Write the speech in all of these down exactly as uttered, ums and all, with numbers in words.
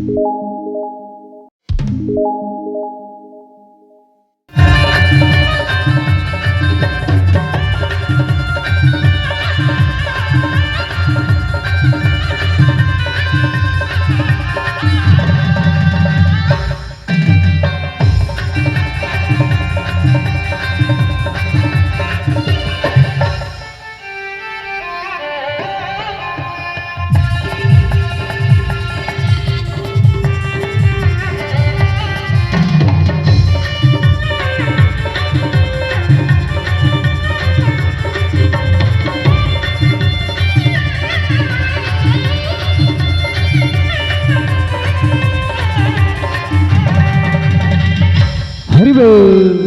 हरि बोल।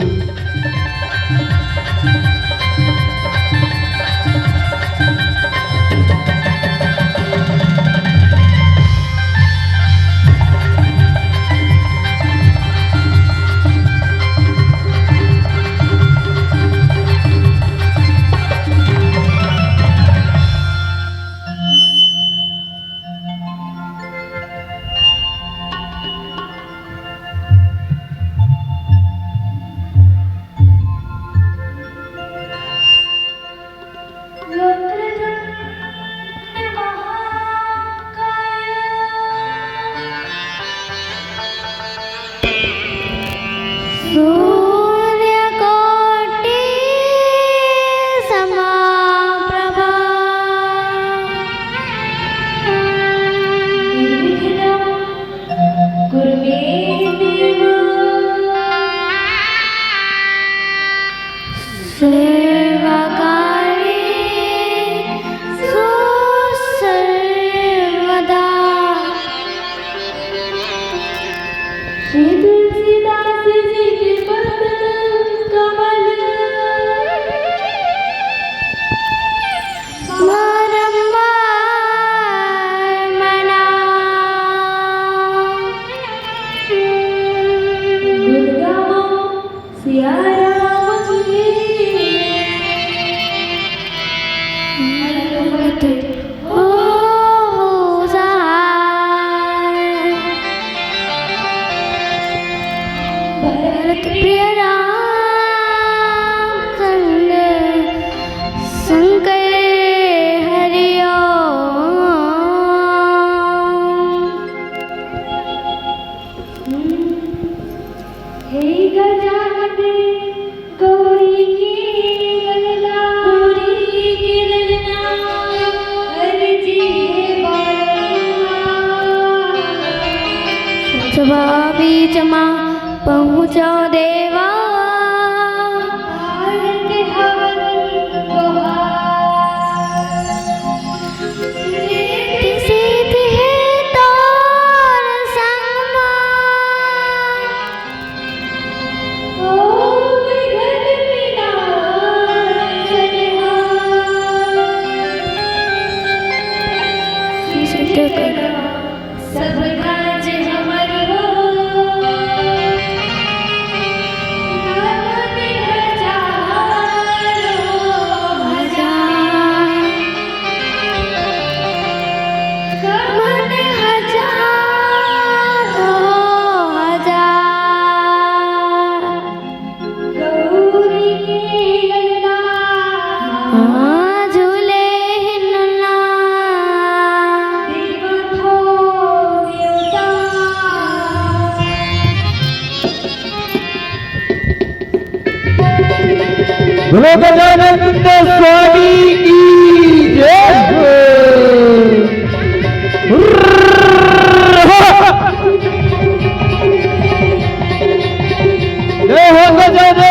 सूर्यकोटि समाप्रभा। कुरु मे देवा सर्वकार्येषु सर्वदा। श्री तुलसीदास जी के पद कमल बारंबार मना। गुण गावो सिया राम की। हनुमत हो सहाय। भरत प्रिय राम चंद्र शंकर हरि ओम। हे गजानन गौरी के ललना, गौरी के ललना, अर्जी हे बालना। सभा बीच मा पहुँचो देवा, भारत हवन तोहार। प्रीति सीत हे तोर संग मा। ओ विघ्न विनाशक सिद्ध करो सब काज हमर हो। नमन हजारों हजार। नमन हजारों हजार। गौरी के ललना। हाँ, झूले हिन्ना। देवा थो देवता। बोलो गजानन स्वामी की जय हो। जय हो गजानन।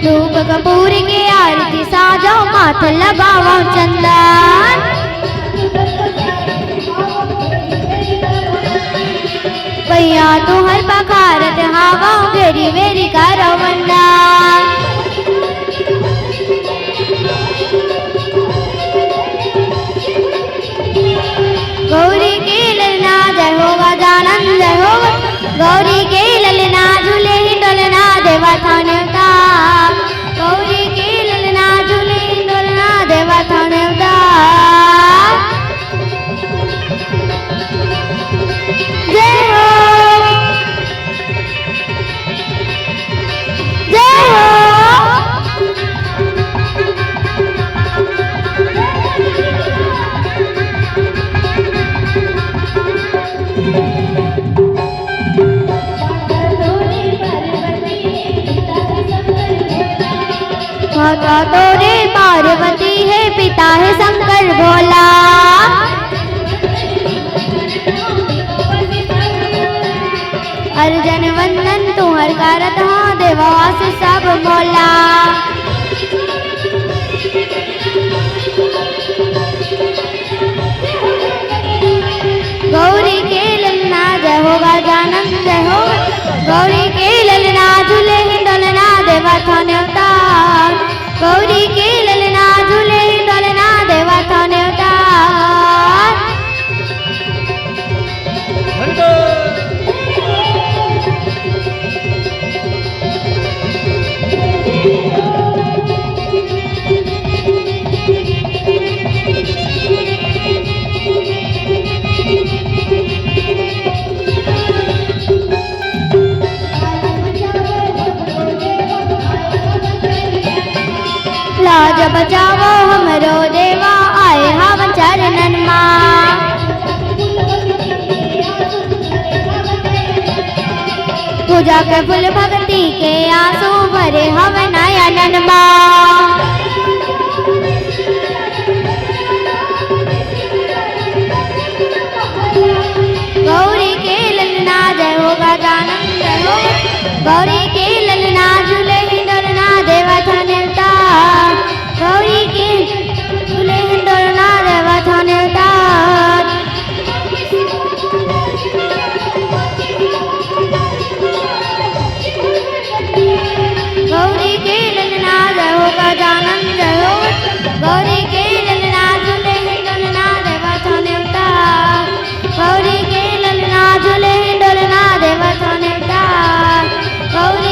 धूप कपूर के आरती साजो, माथ लगावो चंदन। भैया तुहर पखारत हावो, घेरी बेरी करो वंदन। गौरी के ललना जय हो गजानन जय हो। गौरी के ललना झूले ही डोलना देवा थाने उतार। गौरी के ललना झूले ही डोलना देवा थाने उतार। जय हो। जय हो। माता तोरे पार्वती हे, पिता हे शंकर भोला। अर्जन वंदन तुहर करत हा, देवा आशीष सब मोला। गौरी के ललना जय हो गजानन जय हो। गौरी के ललना झूले ही डोलना देवा थाने उतार। गौरी के ललना झूले ही डोलना देवा थाने उतार। लाज बचावो हमरो देवा, आए हवन चरणन मा। पूजा के फूल भक्ति के आंसू भरे हवन नयनन मा। गौरी के ललना जय हो गजानन जय हो। गौरी के ललना झूले ही डोलना देवा थाने उतार। गौरी के झूले ही डोलना देवा थाने उतार। गौरी के ललना जय हो गजानन जय हो। गौरी के ललना झूले ही डोलना देवा थाने उतार। गौरी के ललना झूले ही डोलना देवा थाने उतार। गौरी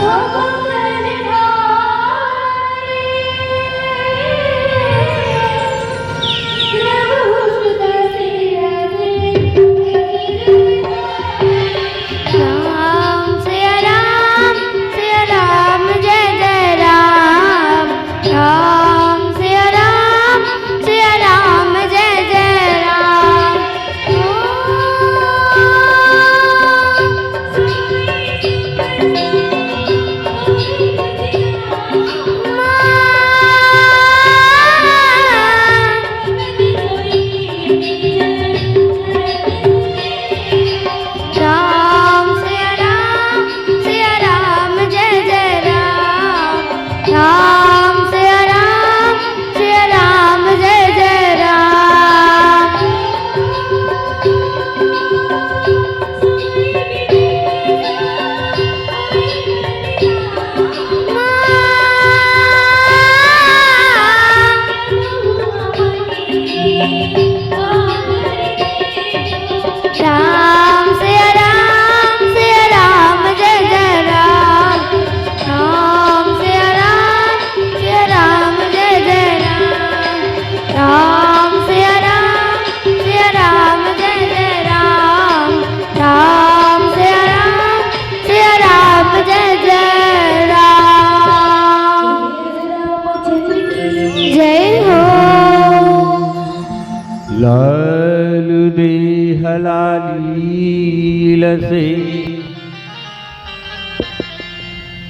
राम सिया राम, सिया राम जय जय राम। राम सिया राम, सिया राम जय जय राम। राम सिया राम, सिया राम जय जय राम। राम सिया राम, सिया राम जय जय राम। राम सिया राम, सिया राम जय जय राम। राम सिया राम, सिया राम जय जय राम। राम सिया राम, सिया राम जय जय राम। राम सिया राम, सिया राम जय जय राम। जय हो। लाल देह लाली लसे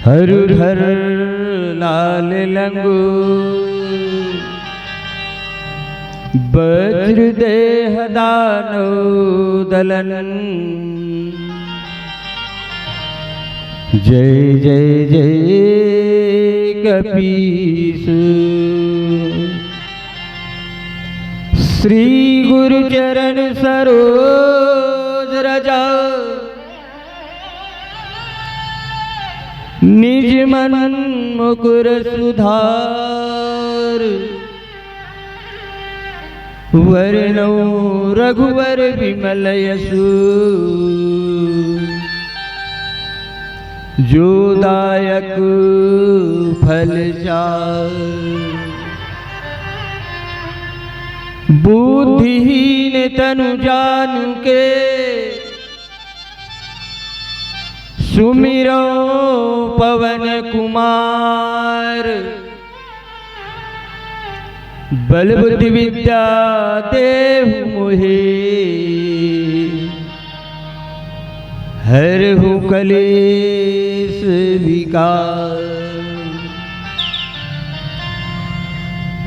हरधर लाल लंगू। वज्र देह दानव दलन। जय जय जय कपीस। श्री गुरु चरण सरोज रज निज मन मुकुर सुधार। वरनौ रघुवर विमल यसु। जो दायक फल चार। बुद्धिहीन तनु जान के सुमिरौ पवन कुमार। बल बुद्धि विद्या देहु मोहे। हरहु कलेश विकार।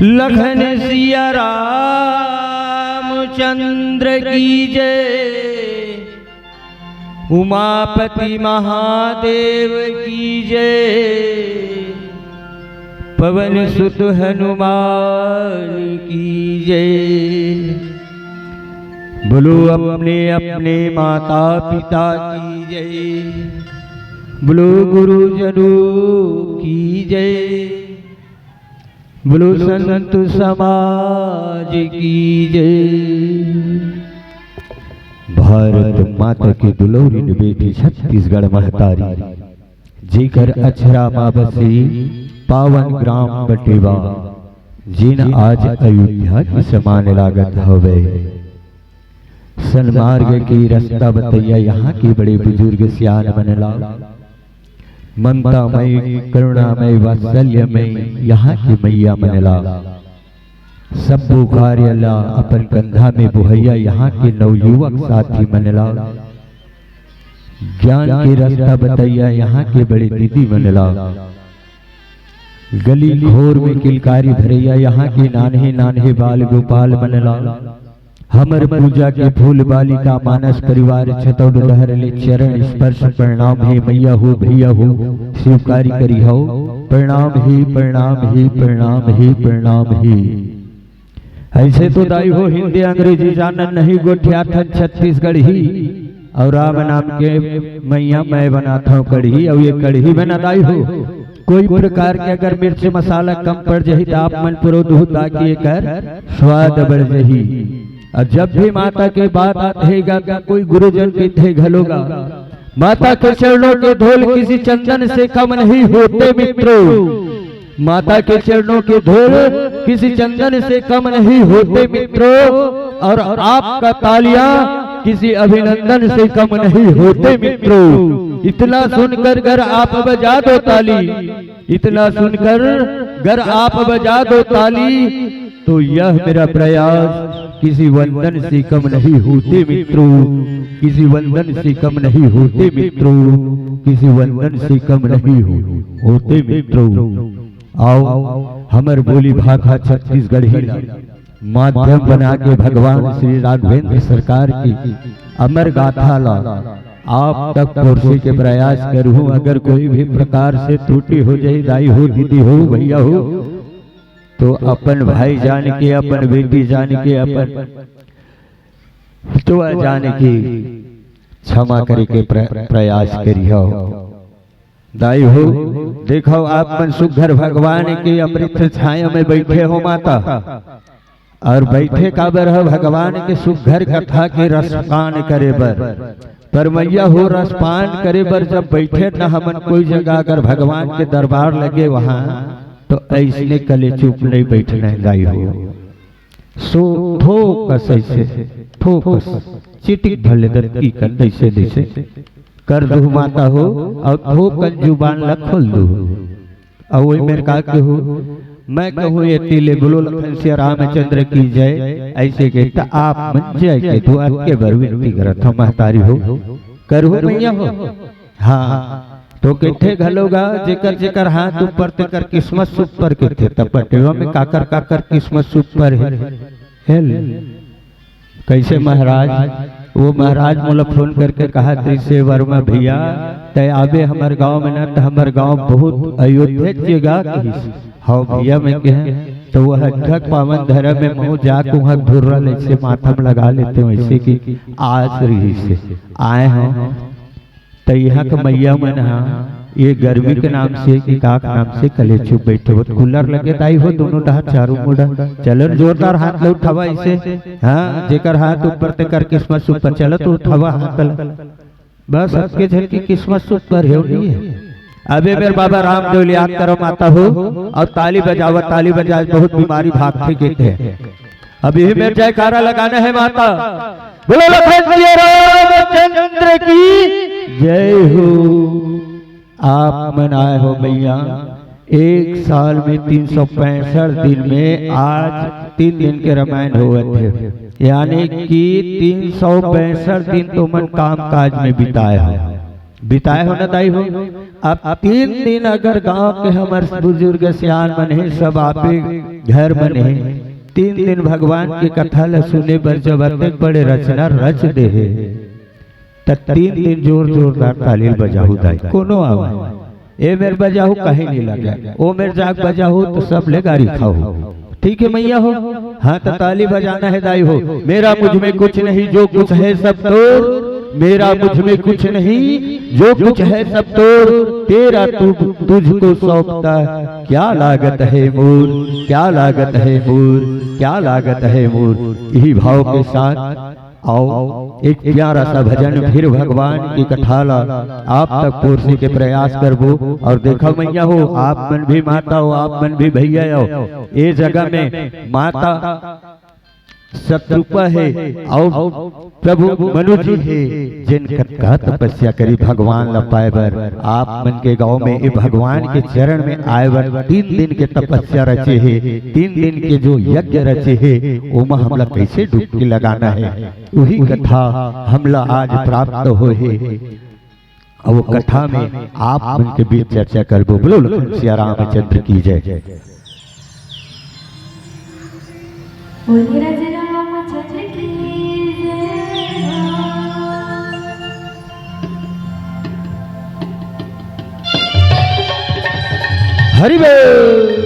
लखन सिया रामचंद्र की जय। उमापति महादेव की जय। पवन सुत हनुमान की जय। बोलो अपने अपने माता पिता की जय। बोलो गुरुजनों की जय। बोलो संत समाज की जय। भारत माता के दुलौरी बेटी छत्तीसगढ़ महतारी, जेकर अचरा मा बसे पावन ग्राम बटेवा, जेन आज अयोध्या के समान लागत हवे। सन्मार्ग के रस्ता बतैया यहाँ के बड़े बुजुर्ग सियान मन ला, ममतामय, करुणामय, वात्सल्यमय यहाँ के मैया मन ला, सब्बो कार्य ला अपन कंधा में बोहैया यहाँ के नवयुवक साथी मन ला, ज्ञान के रस्ता बतैया यहाँ के बड़े दीदी मन ला, गली घोर में किलकारी भरैया यहाँ के नान्हे नान्हे बाल गोपाल मन ला, हमर पूजा के फूल बालिका मानस परिवार छतौल डहर ले चरण स्पर्श प्रणाम हे मैया हो, भैया हो, स्वीकारी करी हो। प्रणाम हे, प्रणाम हे, प्रणाम हे, प्रणाम हे। ऐसे तो दाई हो हिंदी अंग्रेजी जानन नहीं, गोठियाथन छत्तीसगढ़ी, और राम नाम के मैया मैं बनाथव कढ़ी, और ये कढ़ी बना दाई हो। कोई प्रकार के अगर मिर्च मसाला कम पड़ जाही त आप मन पुरो दूह ताकि एकर स्वाद बढ़ जाही। और जब भी माता के बात आथे गा त कोई गुरुजन कहिथे घलो गा, माता के चरणों के धूल किसी चंदन से कम नहीं होते मित्रों। माता के चरणों के धूल किसी चंदन से कम नहीं होते मित्रों। और आपका तालियां किसी अभिनंदन से कम नहीं होते मित्रों। इतना सुनकर अगर आप बजा दो ताली, इतना सुनकर अगर आप बजा दो ताली, तो यह मेरा प्रयास किसी वंदन से कम नहीं होते मित्रों, किसी वंदन से कम नहीं होते मित्रों, किसी वंदन से कम नहीं हो, होते मित्रों। आओ, हमर बोली भाखा छत्तीसगढ़ी ला माध्यम बना के भगवान श्री राघवेंद्र सरकार की अमर गाथा ला आप तक पहुँचे के प्रयास करूँ। अगर कोई भी प्रकार से त्रुटि हो जाए, दाई हो, दीदी हो, भैया हो, तो अपन भाई जान के, अपन बेटी जान के, अपन तो जान के क्षमा करे के प्र-, प्रयास करिहो। दाई हो, देखो, आप मन सुघर भगवान के अमृत छाया में बैठे हो माता, और बैठे काबर ह? भगवान के सुघर कथा के रसपान करे बर। पर मैया हो, रसपान करे बर जब बैठे न हमन कोई जगह, अगर भगवान के दरबार लगे वहाँ, तो ऐसने कले चुप नहीं बैठना है दाई हो। सो ठोकस ऐसे, ठोकस, चिटिक भले दत की कर, जैसे जैसे कर दू माता हो, और ठोकन जुबान ला खोल दू। और वही मेरे का कहू, मैं कहूँ ये तीले बोलो लखन सिया रामचंद्र की जय, ऐसे के त आप मन जय के दुआर के बर विनती करत हो महतारी हो, करू मैया हो। हाँ, तो कथे घलो गा, जेकर जेकर हाथ ऊपर तेकर किस्मत सुपर कथे, त पटेवा में काकर काकर किस्मत सुपर है। हेल, कैसे महाराज? वो महाराज मोला फोन करके कहा, "तैसे वर्मा भैया, तै आबे हमर गांव में ना, त हमर गांव बहुत अयोध्या जगह कहिस।" "हव भैया," मैं कहे, तो वो हक पावन धर्म में महू जाके वहाँ धुर्रा ले से माथा में लगा लेते हो, ऐसे की आस रही से आए हो। त इहाँ के मैया मन ह ये गर्मी के नाम से कि का के नाम से कले चुप बैठे हो। कूलर लगे दाई हो दोनों डहा चारों मुड़ा। चलन जोरदार हाथ ला उठावा ऐसे। हाँ, जेकर हाथ ऊपर ते कर किस्मत सुपर चलत उठावा हाथ ला। बस सबके झन की किस्मत सुपर है, नहीं है। अबे मेरे बाबा रामदेव याद करो माता हो, और ताली बजावा, ताली बजाए, बहुत बीमारी भागथे के थे। अब यही मेर जयकारा लगाना है माता। बोलो लखन जी रामचंद्र की जय हो। आप मन आए हो भैया, एक साल में तीन सौ पैंसठ दिन में आज तीन दिन के रामायण होवत हे, यानी कि तीन सौ पैंसठ दिन तो मन काम काज में बिताए हो, बिताए हो ना दाई हो। अब तीन दिन अगर गांव के हमर बुजुर्ग सियान मन हे, सब आपे घर मन हे, तीन दिन भगवान के कथा ल सुने बर जब अतेक बड़े रचना रच दे हे, त तीन दिन जोर जोरदार ताली बजाहू दाई, कोनो आवे। ए मेर बजाहू कहीं नहीं लगे, ओ मेर जाग बजाहू तो सब ले गारी खाओ। ठीक है मैया हो, हाँ तो ताली बजाना है दाई हो। मेरा मुझ में कुछ नहीं, जो कुछ है सब तोर। मेरा मुझ में कुछ नहीं, जो कुछ है सब तोर। तेरा तू तुझको सौंपता, क्या लागत है मोर, क्या लागत है मोर, क्या लागत है मोर। यही भाव के साथ आओ, एक प्यारा सा भजन फिर भगवान की कथा ला आप तक पहुँचे के प्रयास करबो। और देखा मैया हो, आप मन भी माता हो, आप मन भी भैया हो, ये जगह में माता शतरूपा हे और प्रभु मनु जी हे, जिन कतका तपस्या करी भगवान ला पाए बर। आप मन के गांव में ये भगवान के चरण में आए बर तीन दिन के तपस्या रचे हे, तीन दिन के जो यज्ञ रचे हे, ओमा हमला कैसे डुबकी लगाना है, वही कथा हमला आज प्राप्त होए हे। अब वो कथा में आप मन के बीच चर्चा करबो। बोलो लखन सिया रामचंद्र की जय। बोलिए राजा रामचंद्र की जय। हरि बोल।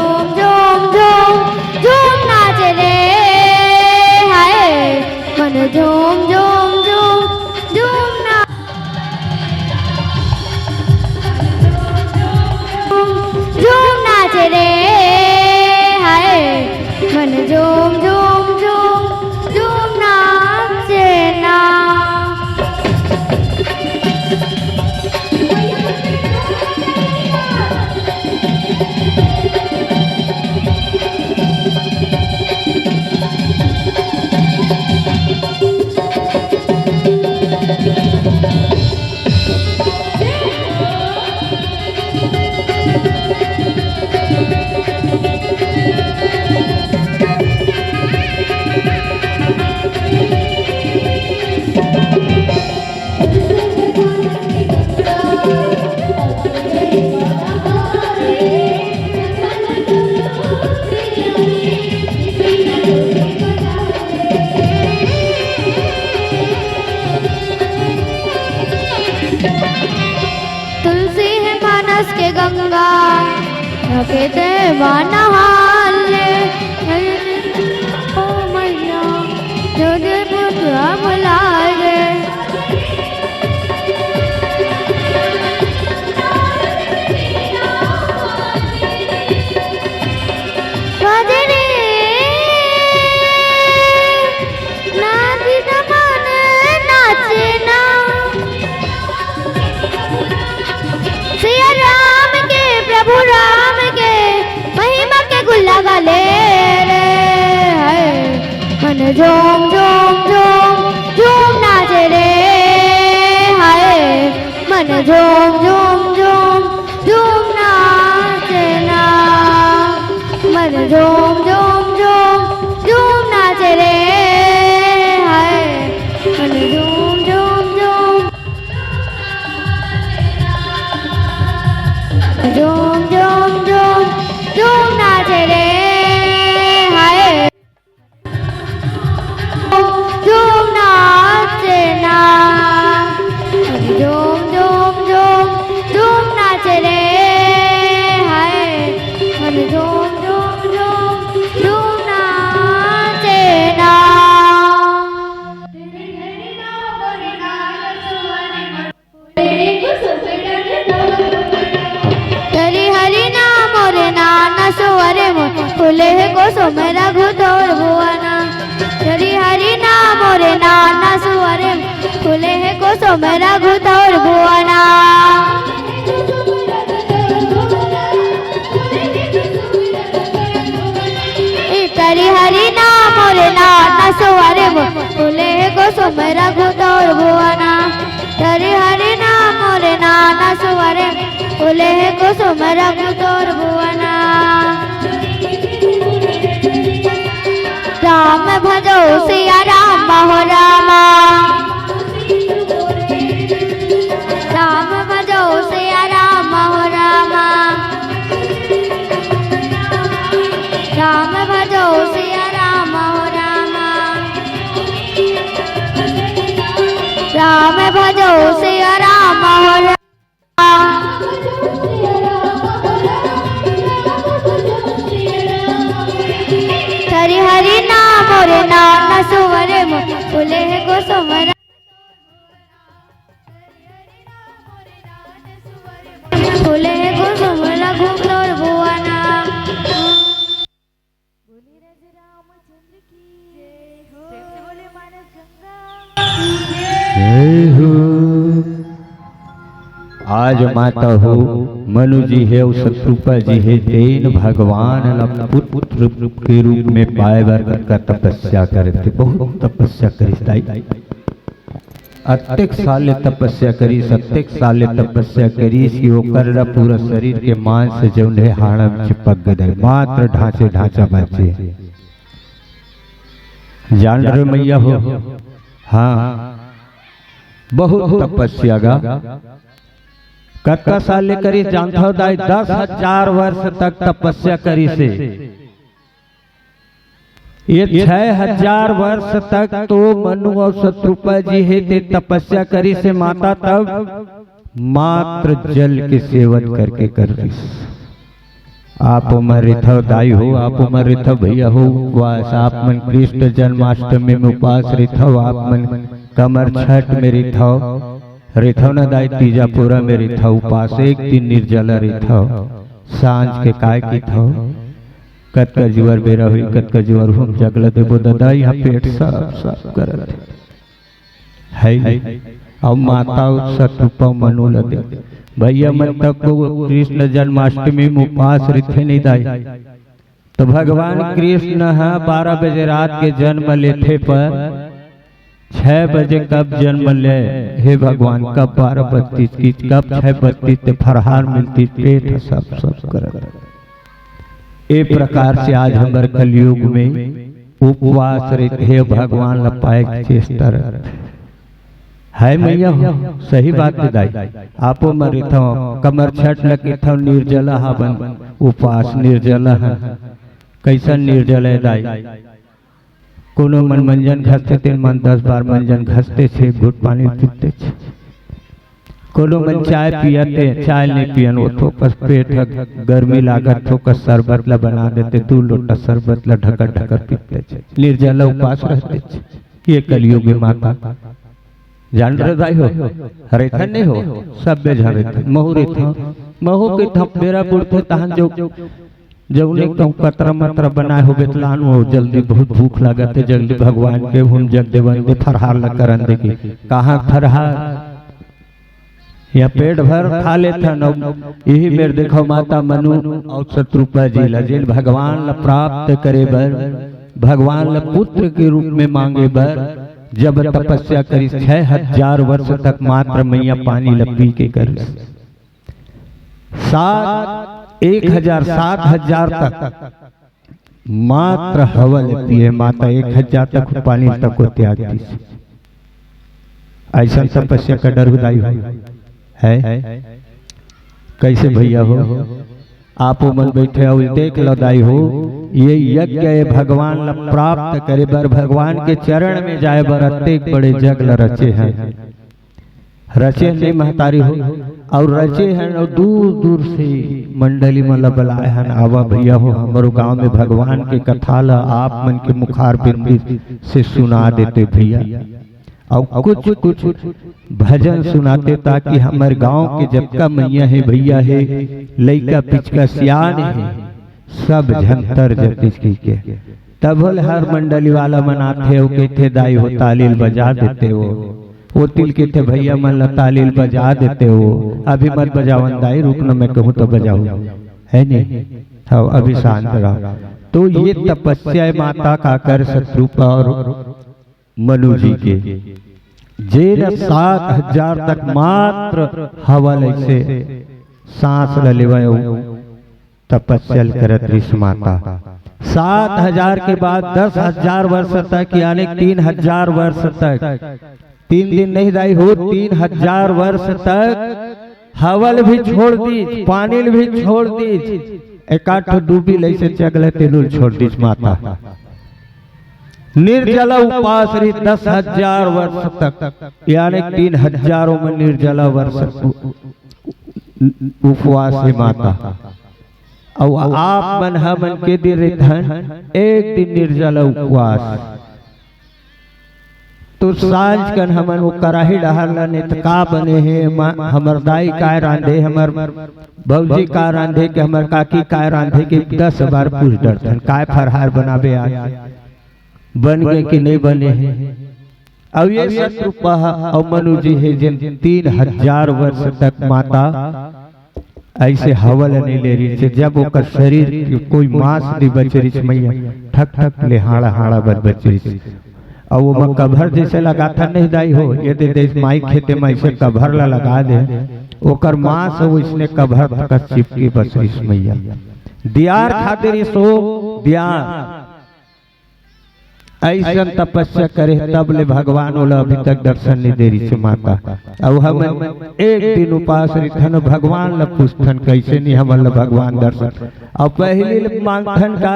झूम झूम झूम झूम नाचे रे, हाय। मन झूम झूम झूम झूम ना झूम नाचे रे, हाय। मन झूम झूम झूम झूम नाचे ना। तुलसी हे मानस के गंगा, रखे ते नहा ले। ओ मैया, जो दे पुतरा बुला ले। भजने नाच नमन नाचना। सिया राम के, प्रभु राम के, महिमा के गुल्ला गाले रे। हाय। मन झूम झूम झूम झूम नाचे रे, हाय। मन झूम झूम झूम झूम नाचे ना। मन झूम झूम झूम झूम नाचे रे, हाय। मन झूम झूम झूम झूम झूम झूम झूम नाचे रे, हाय। झूम नाचे ना। झूम झूम झूम झूम नाचे रे, हाय। मन झूम झूम झूम झूम नाचे ना। हरि हरि नाम मोरे नाना सुवरे मोर, फूले हे कुसुम रघु तोर भुवना। हरि हरि नाम मोरे नाना सुवरे मोर, फूले हे कुसुम रघु तोर भुवना। हरि हरि नाम मोरे नाना सुवरे मोर, फूले हे कुसुम रघु तोर भुवना। हरि हरि नाम मोरे नाना सुवरे, फूले हे कुसुम रघु तोर भुवना। राम भजो सिया राम हो रामा। राम भजो सिया राम हो रामा। राम भजो सिया राम हो रामा। राम भजो सिया राम हो रामा। हरि हरि नाम मोरे नाना सुवरे मोर, फूले हे कुसुम रघु फूले कुसुम रघु तोर भुवना। बोलिए राधे रामचंद्र की जय हो। प्रेम से बोलिए मानस गंगा। जय हो। आज माता हो मनु जी हे अउ शतरूपा जी हे, तेन भगवान ला पुत्र के रूप में पाए बर कतका तपस्या करे थे, बहुत तपस्या करिस दाई। अतेक साल ले तपस्या करिस, अतेक साल ले तपस्या करिस कि ओकर ला पूरा शरीर के मांस जउन हे हाड़ा में चिपक गे, मात्र ढांचे ढांचा बांचे। जान रहे मैया हो, हाँ, बहुत तपस्या गा। कतका साल ले करिस जानथव दाई? दस हजार वर्ष तक तपस्या करिस हे। ये छह हजार वर्ष तक तो मनु अउ शतरूपा जी हे ते तपस्या करिस हे माता, तब मात्र जल के सेवन करके करिस। आप ओमन रिथव दाई हो, आप ओमन रिथव भैया हो, उपवास। आप मन कृष्ण जन्माष्टमी में उपवास रिथव, आप मन कमर छठ में रिथव, रिथव न दाई, तीजा पूरा में रिथव, उपवास एक दिन निर्जला रिथव। सांझ के काय किथव, कतका जुवर बेरा होई, कतका जुवर होम जगला देबो ददा, यहाँ पेट साफ साफ करत हे। अउ माता शतरूपा मनु ल दे। भैया मन तक को कृष्ण जन्माष्टमी में उपवास रिथे नहीं दाई। तो भगवान कृष्ण ह बारह बजे रात के जन्म लेथे, पर छह बजे कब जन्म ले, हे भगवान, कब बारह बजतीस की, कब छह बजतीस ते फरहार मिलतीस, पेट ह सब सब करत। ए प्रकार से आज हमर कलयुग में उपवास रहिथे, भगवान ल पाए के चेष्टा रहिथे। हाय मैया हो, सही बात हे दाई। आपो मन रिथव, कमर छठ ल किथव, निर्जला हावन, उपवास निर्जला हन। कैसन निर्जला हे दाई? कोनो मन मंजन घसथे, तेन मन दस बार मंजन घसथे, छे घुट पानी पीथे छे। कोनो मन चाय पियते, चाय नहीं पियन, वो थोकस पेट ह गर्मी लागत, थोकस शरबत ला बना देते, दू लोटा शरबत ला ढकर ढकर पीते छे। निर्जला उपास रहते छे। ये कलयुग में माता जान रहे दाई हो, रेथन नहीं हो, सब बेझा रेथन, महू रेथन, महू के थप बेरा बुढ़ते तहन जो जउने कहूँ कतरा मतरा बनाए हो बेतलान, वो जल्दी बहुत भूख लागत हे, जल्दी भगवान के हम जग देवन दे, फरहार ला करन दे के। कहाँ फरहार? या पेट भर खा लेथन। अउ यही मेर देखो माता मनु अउ शतरूपा जी ला, जेन भगवान ला प्राप्त करे बर, भगवान ला पुत्र के रूप में मांगे बर, जब तपस्या करिस, छह हजार वर्ष तक मात्र मैया पानी ला पी के करिस। सात, एक हजार, सात हजार तक मात्र हवा ले पिए माता, एक हजार तक पानी तक को त्याग दिस। ऐसन तपस्या का डर हुदाई हो है। कैसे भैया हो, आप मन बैठे हो, देख लो दाई हो, ये यज्ञ ये भगवान ला प्राप्त करे बर, भगवान के चरण में जाए बर अतेक बड़े जग ला रचे हैं। रचे हन महतारी हो, अउ रचे हन अउ दूर दूर से मंडली मन ला बलाए हन, आवा भैया हो, हमरो गांव में भगवान के कथा ला आप मन के मुखार बिंदी से सुना देते भैया। अउ कुछ कुछ भजन सुनाते, ताकि हमर गांव के जतका मैया हे, भैया हे, लइका पिचका सियान हे, सब झन तर जतिस कहिके। तब होले हर मंडली वाला मन आथे, वो कहथे, "दाई हो, ताली ल बजा देते हो।" वो तिल कहथे, "भैया मन ला ताली ल बजा देते हो।" "अभी मत बजावन दाई, रुक न, मैं कहूँ तो बजाऊँ।" है नहीं? हाँ, अभी शांत रहो। तो ये तपस्या माता का कर शतरूपा और मनु जी के, जेन सात हजार तक मात्र हवा ल अइसे सांस ल लेवय, अउ तपस्या ल करत रिस माता। सात हजार के बाद दस हजार वर्ष तक, यानी तीन हजार वर्ष तक, तीन दिन नहीं दाई हो, तीन हजार वर्ष तक हवा ल भी छोड़ दीस, पानी ल भी छोड़ दीस, एकाध ठो डूबी ल अइसे चगले तेलू ल छोड़ दीस माता। निर्जला उपास रही दस हजार वर्ष तक, यानी तीन हजारों में निर्जला वर्ष उ-, उ-, उपवास हे माता। अउ आप मन हमन के दिन रिथन, एक दिन निर्जला उपवास। तो सांझ कन हमन वो कराही डहर ला नेत का बने हे, मा-, हमर दाई काय रांधे, हमर भौजी का रांधे, के हमर काकी काय रांधे, के दस बार पूछ डरथन, "काय फरहार बनाबे आज? बन गे कि नहीं बने हे?" अउ ये शतरूपा ह अउ मनु जी हे, जेन तीन हजार वर्ष तक माता अइसे हवा ल नइ ले रिहिस हे, जब ओकर शरीर के कोई मांस नइ बचे रिहिस, मैया ठक ठक ले हाड़ा हाड़ा बर बचे रिहिस। अउ ओमा कभर जइसे लगाथन नहीं दाई हो, ये दे देस माई खेते म अइसे कभर ला लगा दे, ओकर मांस ह ओइसने कभर तक चिपके बस रिहिस मैया। दियार खातिर रिहिस ओ दियार। अइसन तपस्या करे हे, तब ले भगवान ओला अभी तक दर्शन नइ दे रिहिस हे माता। अउ हमन एक दिन उपास रिथन, भगवान ल पूछथन, "कइसे नइ हमन ल भगवान दर्शन?" अउ पहिली ले मांगथन का,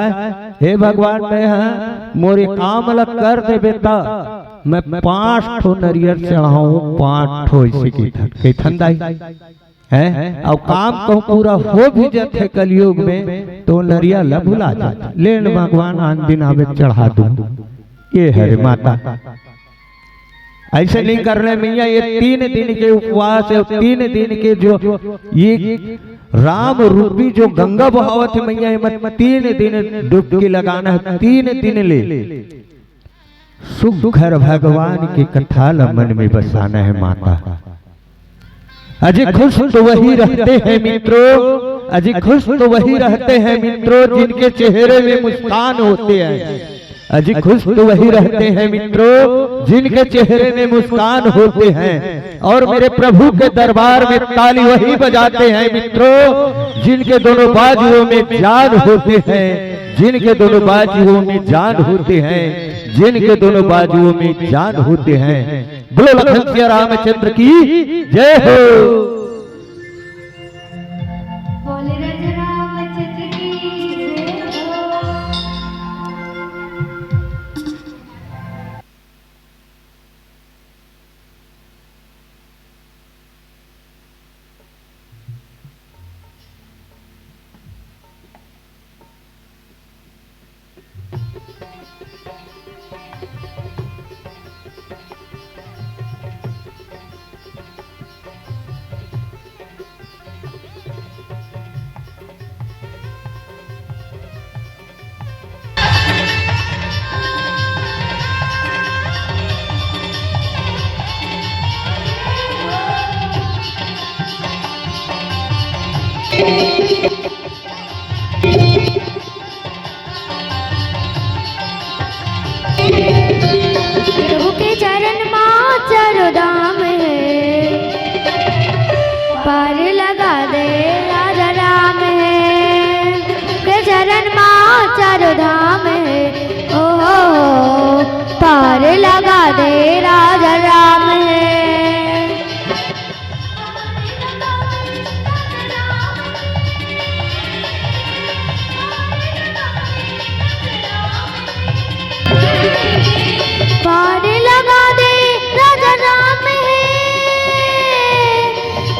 "हे भगवान, मैं ह मोर ए काम ल कर देबे त मैं पांच ठो नरियर चढ़ाहूं, पांच ठो," अइसे कहिथन, कहिथन दाई। हैं? अउ काम कहूँ पूरा हो भी जाथे कलयुग में, तो नरिया ला भुला जाथे। ले न भगवान, आन दिन आबे चढ़ा दूँ। ये हरे माता। ऐसे नहीं करने मैया, ये तीन दिन के उपवास है, तीन दिन के जो ये राम रूपी जो गंगा बहावत है मैया, एमा तीन दिन डुबकी लगाना है, तीन दिन ले सुग्घर भगवान के कथा ला मन में बसाना है माता। अजी खुश तो वही रहते हैं मित्रों, अजी खुश तो वही रहते हैं मित्रों, जिनके चेहरे में मुस्कान होते हैं। अजी खुश तो वही रहते हैं मित्रों, जिनके चेहरे में मुस्कान होते हैं। और मेरे प्रभु के दरबार में ताली वही बजाते हैं मित्रों, जिनके दोनों बाजुओं में जान होते हैं, जिनके दोनों बाजुओं में जान होते हैं, जिनके दोनों बाजुओं में जान होते हैं। बोलो लखन सिया रामचंद्र की जय हो। बोले राजा रामचंद्र की जय हो। प्रभु के चरण मा चारों धाम है, पार लगा दे राजा राम है। के चरण मा चारों धाम है, ओ हो हो, पार लगा दे राजा राम है। पार लगा दे राजा राम है,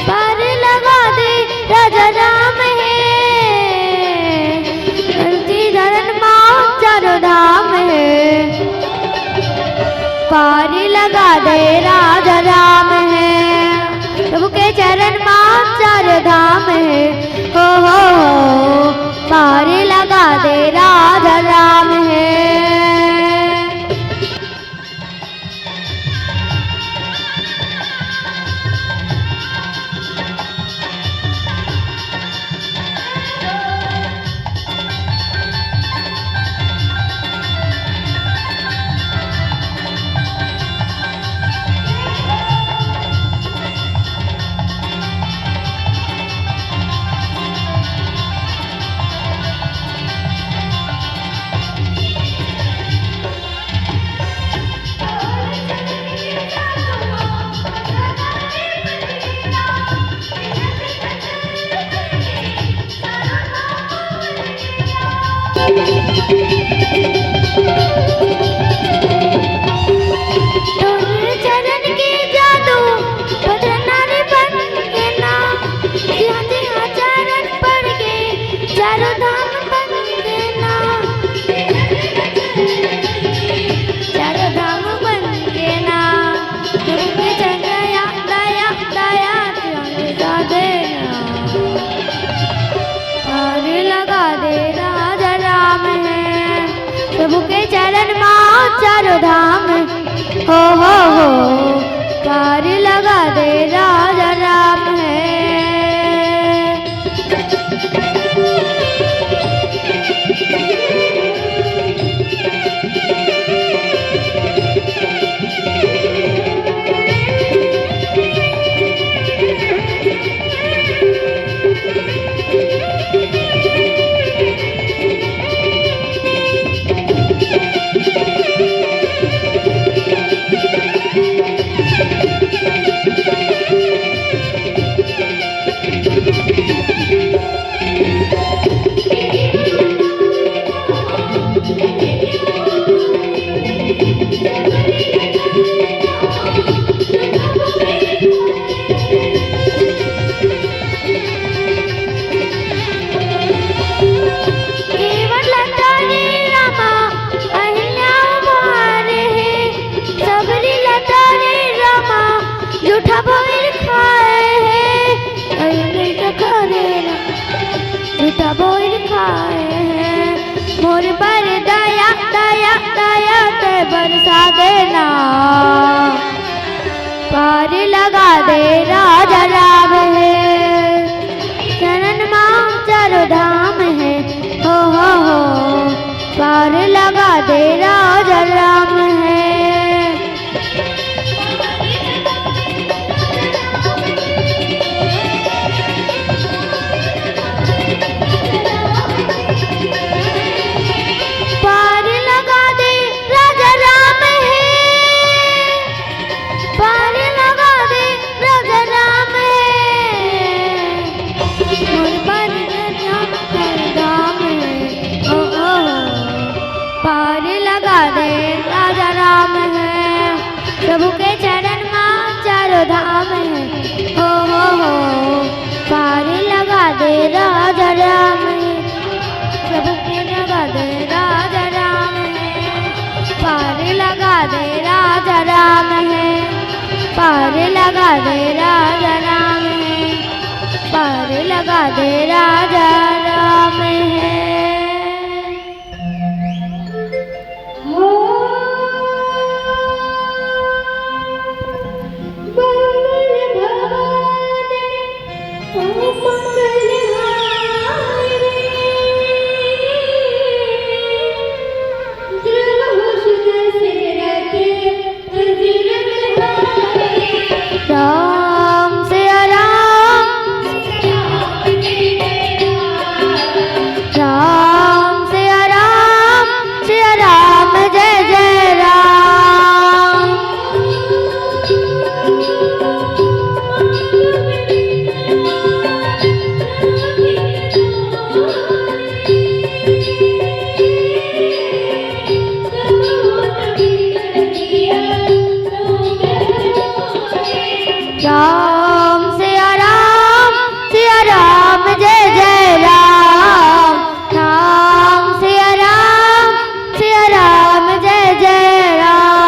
पार लगा दे राजा राम है। धरती धरन मा चारों धाम है, पार लगा दे राजा राम है। प्रभु के चरण मा चारों धाम है, हो हो हो, पार लगा दे राजा राम है। तोर चरण के जादू, बदन नारी बन के ना, जिहाँ जिहाँ चरण पड़ के, चारों धाम बन के ना, चारों धाम बन के ना। गुरु के चरण दया, दया, दया, दया देना। पार लगा दे राजा राम है, प्रभु के चरण मा चारों धाम है। हो हो हो, पार लगा दे राजा राम है। मोर बर दया, दया, दया ते बरसा देना। पार लगा दे राजा राम हे, चरण मा चारों धाम हे, हो, हो, हो। पार लगा दे राजा राम हे। पार लगा दे राजा राम हे, पार लगा दे राजा राम हे। मोर बर दया ते धाम हे, ओ, ओ, ओ। पार लगा दे राजा राम हे। प्रभु के चरण मा चारों धाम हे, हो, हो, हो। पार लगा दे राजा राम हे, प्रभु के लगा दे राजा राम हे। पार लगा दे राजा राम हे, पार लगा दे राजा राम हे, पार लगा दे राजा राम हे। राम सिया राम, राम सिया राम, सिया राम जय जय राम। राम सिया राम, सिया राम जय जय राम। राम सिया राम, सिया राम जय जय राम।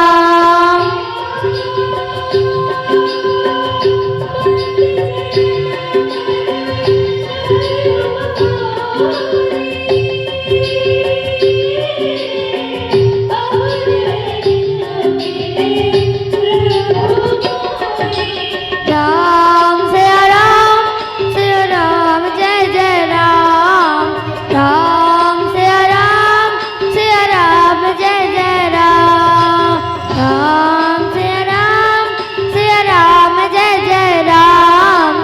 राम सिया राम, सिया राम जय जय राम। राम सिया राम, सिया राम जय जय राम। राम सिया राम, सिया राम जय जय राम।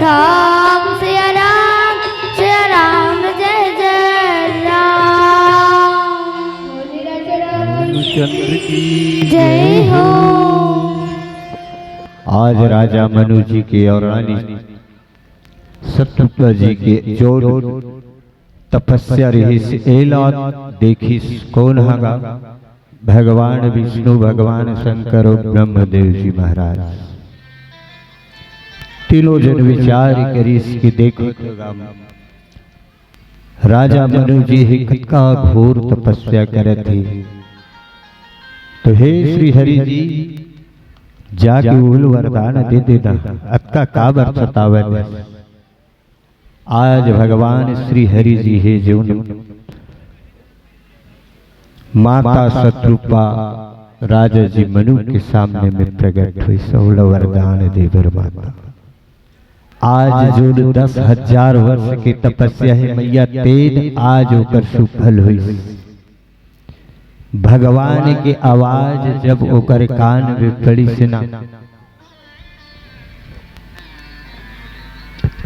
राम सिया राम, सिया राम जय जय राम। रामचंद्र की जय हो। आज राजा मनु जी के और रानी शतरूपा जी के जोड़ तपस्या रहिस, एला देखिस कोन हगा? भगवान विष्णु, भगवान शंकर और ब्रह्मदेव जी महाराज। तीनों जन विचार करिस कि देखो तो राम, राजा मनु जी हे कतका घोर तपस्या करत हे, तो हे श्री हरि जी, जाके ओला वरदान दे देना, अतका काबर सतावत हे? आज भगवान श्री हरि जी हे, जोन माता शतरूपा राजा जी मनु के सामने में प्रकट होइस, ओला वरदान दे बर माता। आज जोन दस हजार वर्ष के तपस्या हे मैया, तेन आज ओकर सुफल होइस। भगवान के आवाज जब ओकर कान में पड़िस ना,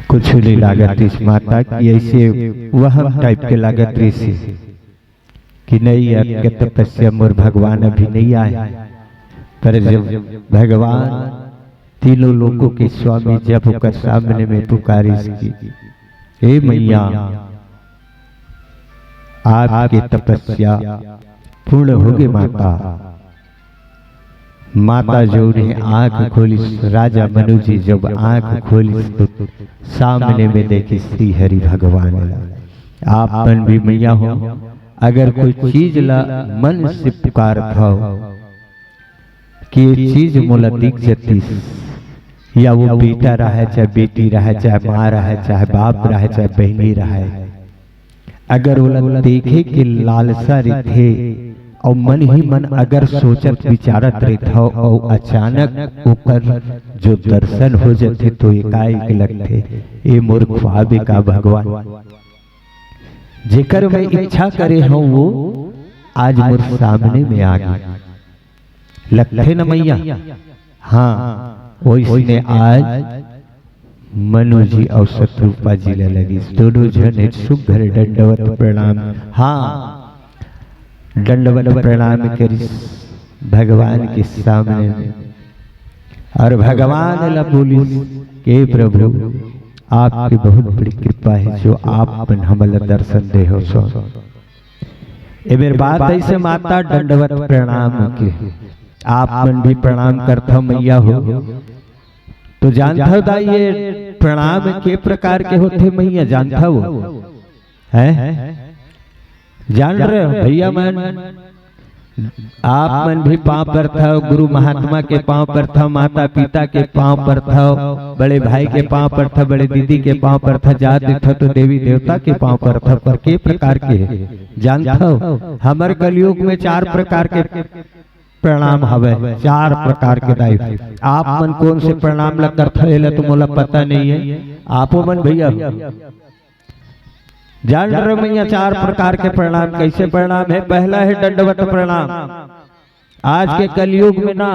कुछ नहीं लागत रिहिस माता कि ऐसे वहम type के लागत रिहिस कि नहीं, अतके तपस्या मोर भगवान अभी नहीं आए। पर जब भगवान तीनों लोकों के स्वामी जब ओकर सामने में पुकारिस कि, "हे मैया, आपके तपस्या पूर्ण होगे माता।" माता जोन हे आँख खोलिस, राजा मनु जी जब आँख खोलिस तो सामने में देखिस श्री हरि भगवान ला। आप मन भी मैया हो, अगर कोई चीज ला मन से पुकारत हव कि ये चीज मोला दिख जतिस, या वो बेटा रहे, चाहे बेटी रहे, चाहे माँ रहे, चाहे बाप रहे, चाहे बहिनी रहे, अगर ओला देखे के लालसा रहिथे अउ मन ही मन अगर सोचत विचारत रहिथव अउ अचानक ओकर जो दर्शन हो जथे तो एकाएक लगथे, "ए मोर ख्वाब ए का भगवान, जेकर मैं इच्छा करे हूँ वो आज मोर सामने में आ गई।" लगथे न मैया? हाँ, वैसने आज मनु जी अउ शत्रुपा जी ला लगिस। दोनों झन एक सुघर दंडवत प्रणाम, हाँ, दंडवत प्रणाम करिस भगवान के सामने में। अउ भगवान ला बोलिस, "हे प्रभु, आपके बहुत बड़ी कृपा हे जो आप मन हमला दर्शन दे हो सो।" ए मेर बात अइसे माता दंडवत प्रणाम के, आप मन भी प्रणाम करथव मैया हो। तो जानथव दाई, ये प्रणाम के प्रकार के होथे मैया, जानथव? हैं? जान रहे हो भैया मन? आप मन भी पांव परथव, गुरु महात्मा के पांव परथव, माता पिता के पांव परथव, बड़े भाई के पांव परथव, बड़े दीदी के पांव परथव, जात दिखथव तो देवी देवता के पांव परथव। पर के प्रकार के हे जानथव? हमर कलयुग में चार प्रकार के प्रणाम हवे, चार प्रकार के दाई। आप मन कौन से प्रणाम ला करथव, एला तो मोला पता नहीं है। आपो मन भैया जान रहे मैया, चार प्रकार के प्रणाम। कैसे प्रणाम है? पहला है दंडवत प्रणाम। आज के कलयुग में ना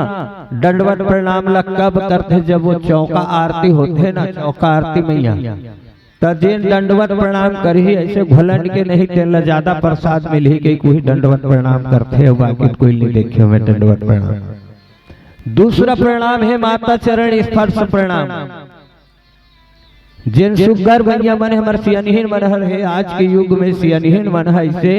दंडवत प्रणाम ला कब करथे? जब वो चौका आरती होथे ना, चौका आरती मैया, त जेन दंडवत प्रणाम करही, ऐसे घोलट के नहीं, तेन ला ज्यादा प्रसाद मिलही, कि कोई दंडवत प्रणाम करथे, बाकी कोई नहीं देखे मैं दंडवत प्रणाम। दूसरा प्रणाम है माता चरण स्पर्श प्रणाम। जेन सुग्घर भैया मन हे, हमर सियानहीन मन हर हे, आज के युग में सियानहीन मन ह ऐसे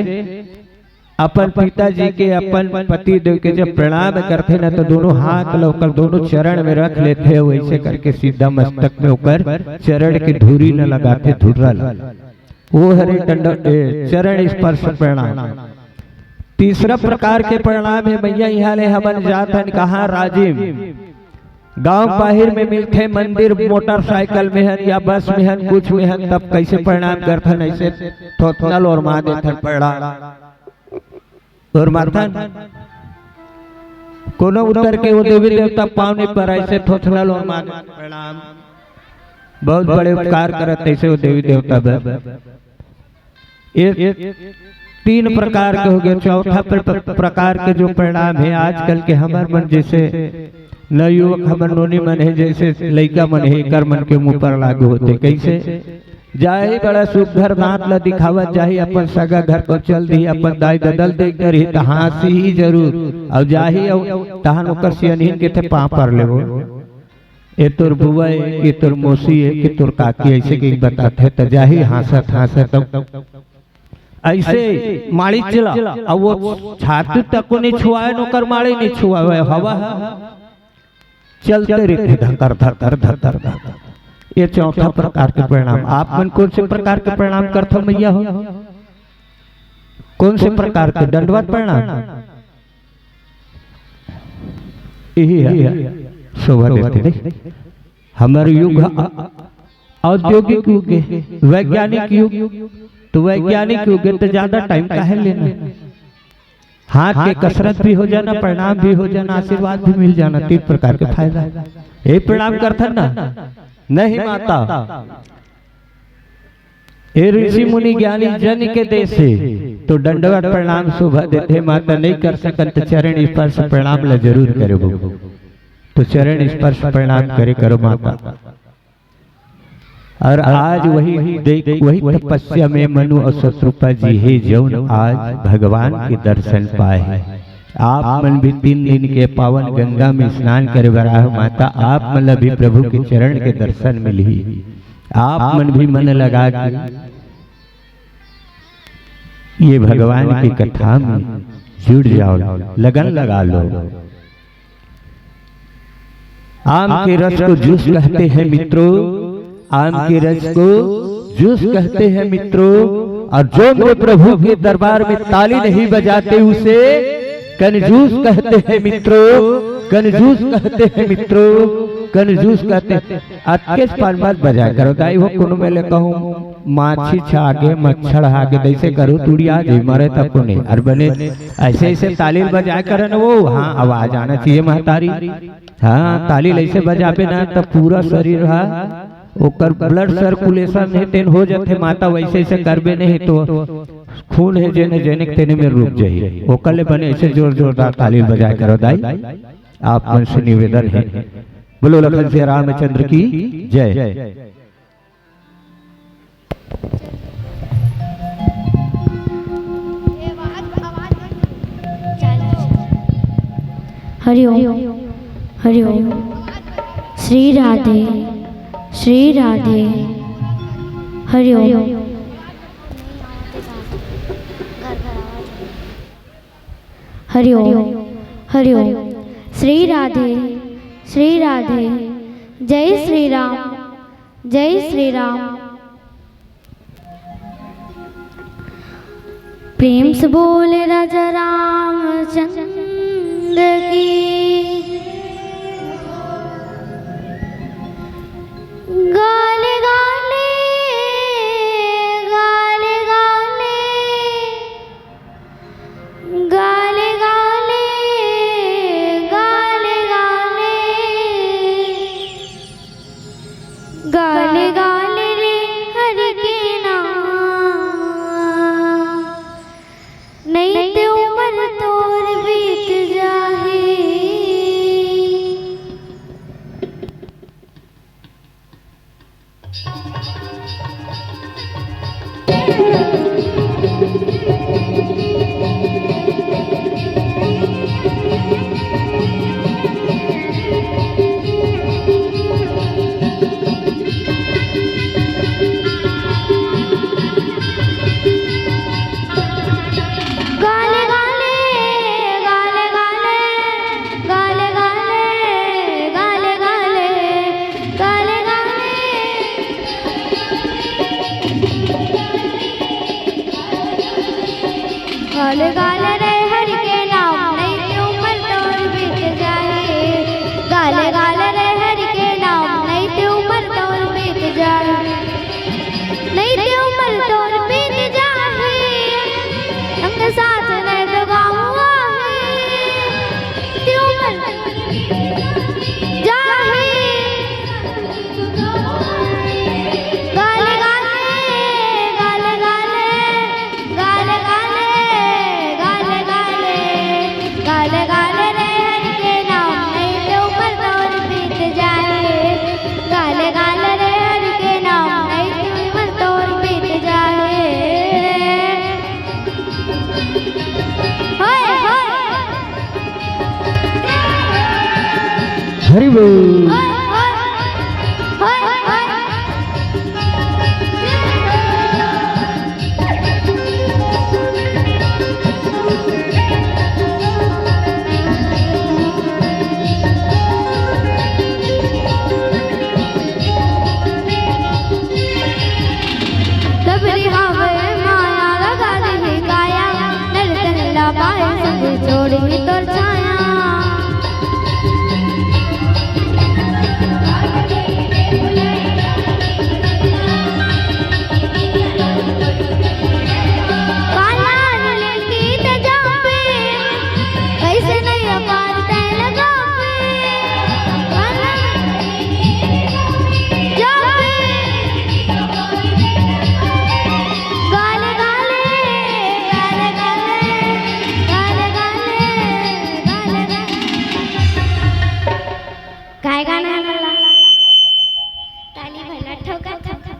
अपन पिताजी के, अपन पति देव के जब प्रणाम करथे न, तो दोनों हाथ ल ओकर दोनों चरण में रख लेथे, वैसे करके सीधा मस्तक में ओकर चरण के धूरी न लगाथे, धुर्रा ल। वो हरे दंड-, ए, चरण स्पर्श प्रणाम। तीसरा प्रकार के प्रणाम हे भैया, इहाँ ले हमन जात हन कहाँ? राजिम। गांव बाहिर में मिलथे मंदिर, मोटरसाइकिल में हन या बस में हन, कुछ में हन, तब कैसे प्रणाम करथन? ऐसे थोथना ल ओरमा देथन प्रणाम। ओरमाथन कोनो उतर के वो देवी देवता पाँव नहीं पर ऐसे थोथना ल ओरमा देथन प्रणाम। बहुत बड़े उपकार करत ऐसे वो देवी देवता बर। ये तीन प्रकार के हो गए। चौथा प्र-, प्र-, प्रकार के जो प्रणाम हे, आजकल के हमर मन जैसे नवयुवक, हमर नोनी मन हे, जैसे लइका मन हे, एकर मन के मुँह पर लागू होथे। कैसे? जाही बड़ा सुघर दांत ला दिखावत जाही, अपन सगा घर को चल दिही, अपन दाई ददा ल देख डरही त हाँसही जरूर। अउ जाही अउ तहन ओकर सियनहीन के थे पाँव पर लेबो। ए तोर बुआ ए, कि तोर मौसी ए, कि तोर काकी, ऐसे के बताथे त जाही हाँसत हाँसत। अउ ऐसे माड़ी चला, अउ वो छाती तक को नहीं छुआए, न ओकर माड़ी नहीं छुआए, हवा ह चलते रहिथे धकर धकर धकर धकर। ये चौथा प्रकार के प्रणाम। आप मन कौन से प्रकार के प्रणाम करथव मैया हो? कौन से प्रकार के? दंडवत प्रणाम। यही है, शोभा देथे नहीं। हमर युग ह औद्योगिक युग हे, वैज्ञानिक युग। तो वैज्ञानिक युग हे तो ज्यादा टाइम काहे लेना? हाथ के कसरत भी हो जाना, प्रणाम भी हो जाना, आशीर्वाद भी मिल जाना, तीन प्रकार के फायदा। ये प्रणाम करथन ना? नहीं माता, ए ऋषि मुनि ज्ञानी जन के देश हे, तो दंडवत प्रणाम शोभा देथे। माता नहीं कर सकन त चरण स्पर्श प्रणाम ला जरूर करबो। तो चरण स्पर्श प्रणाम करे करो माता। अउ आज वही देख, वही तपस्या में मनु अउ शतरूपा जी हे, जौन आज भगवान के दर्शन पाए हे। आप मन भी तीन दिन के पावन गंगा में स्नान करे बर आए हो माता, आप मन ला भी प्रभु के चरण के दर्शन मिलही। आप मन भी मन लगा के ये भगवान की कथा में जुड़ जाओ, लगन लगा लो। आम के रस को जूस कहते हैं मित्रों, आम के रस को जूस कहते हैं मित्रों। और जो मेरे प्रभु के दरबार में ताली नहीं बजाते उसे कंजूस कहते हैं मित्रों, कंजूस कहते हैं मित्रों। कंजूस कहते, अतकेच पान मत बजाय करो दाई हो, कोनो मेले कहूँ माछी छागे, मच्छर हागे, तइसे करो तुड़िया जे मरे तको नहीं। अरे बने अइसे अइसे ताली ल बजाय करन वो, हाँ, आवाज आना चाहिए महतारी। हाँ, ताली ल अइसे बजाबे ना त पूरा शरीर हा, ओकर blood circulation हे तेन हो जथे माता, वइसे अइसे करबे नहीं तो खून हे जेने जेने तेने में रुक जाही। ओकर ले बने अइसे जोर जोरदार ताली ल बजाय करो दाई, आप मन से निवेदन हे। बोलो लखन सिया रामचंद्र की जय। हरि ओम, हरि ओम। श्री राधे, श्री राधे। हरि ओम, हरि ओम, हरि ओम। श्री राधे, श्री राधे। जय श्री राम, जय श्री राम। प्रेम से बोले राजा रामचंद्र की। गाले गाले, गाले गाले, गाले गाले, गाले गाले, गाले गाले रे हरि के नाम, नइ ते उमर तोर बीत जाही। गाले गाले, गाले गाले, गाले गाले, गाले गाले, गाले गाले। गाले गाले रे हरि के नाम, नइ ते उमर तोर बीत जाही। गाले गाले रे हरि के नाम, नइ ते उमर तोर बीत जाही। नइ ते उमर तोर बीत जाही, संग साथ नइ तो गाँव आही। ते उमर जाही। गाले गाले, गाले गाले, गाले गाले, गाले गाले, गाले गाले रे हरि के नाम, नइ ते उमर तोर बीत जाही। गाले गाले रे हरि के नाम, नइ ते उमर तोर बीत जाही। होय, होय। हरि बोल। होय, होय। होय, होय। सबरी हावे माया लगा दे काया, नर तन ला पाए संग छोड़ी तोर छाया। काला रे लड़की त जापे, कैसे नहीं अपार तै लगापे। काला जापे। गाले गाले, गाले गाले, गाले गाले, गाले गाले। काय गाना है भला? ताली भला ठोका, ठोका।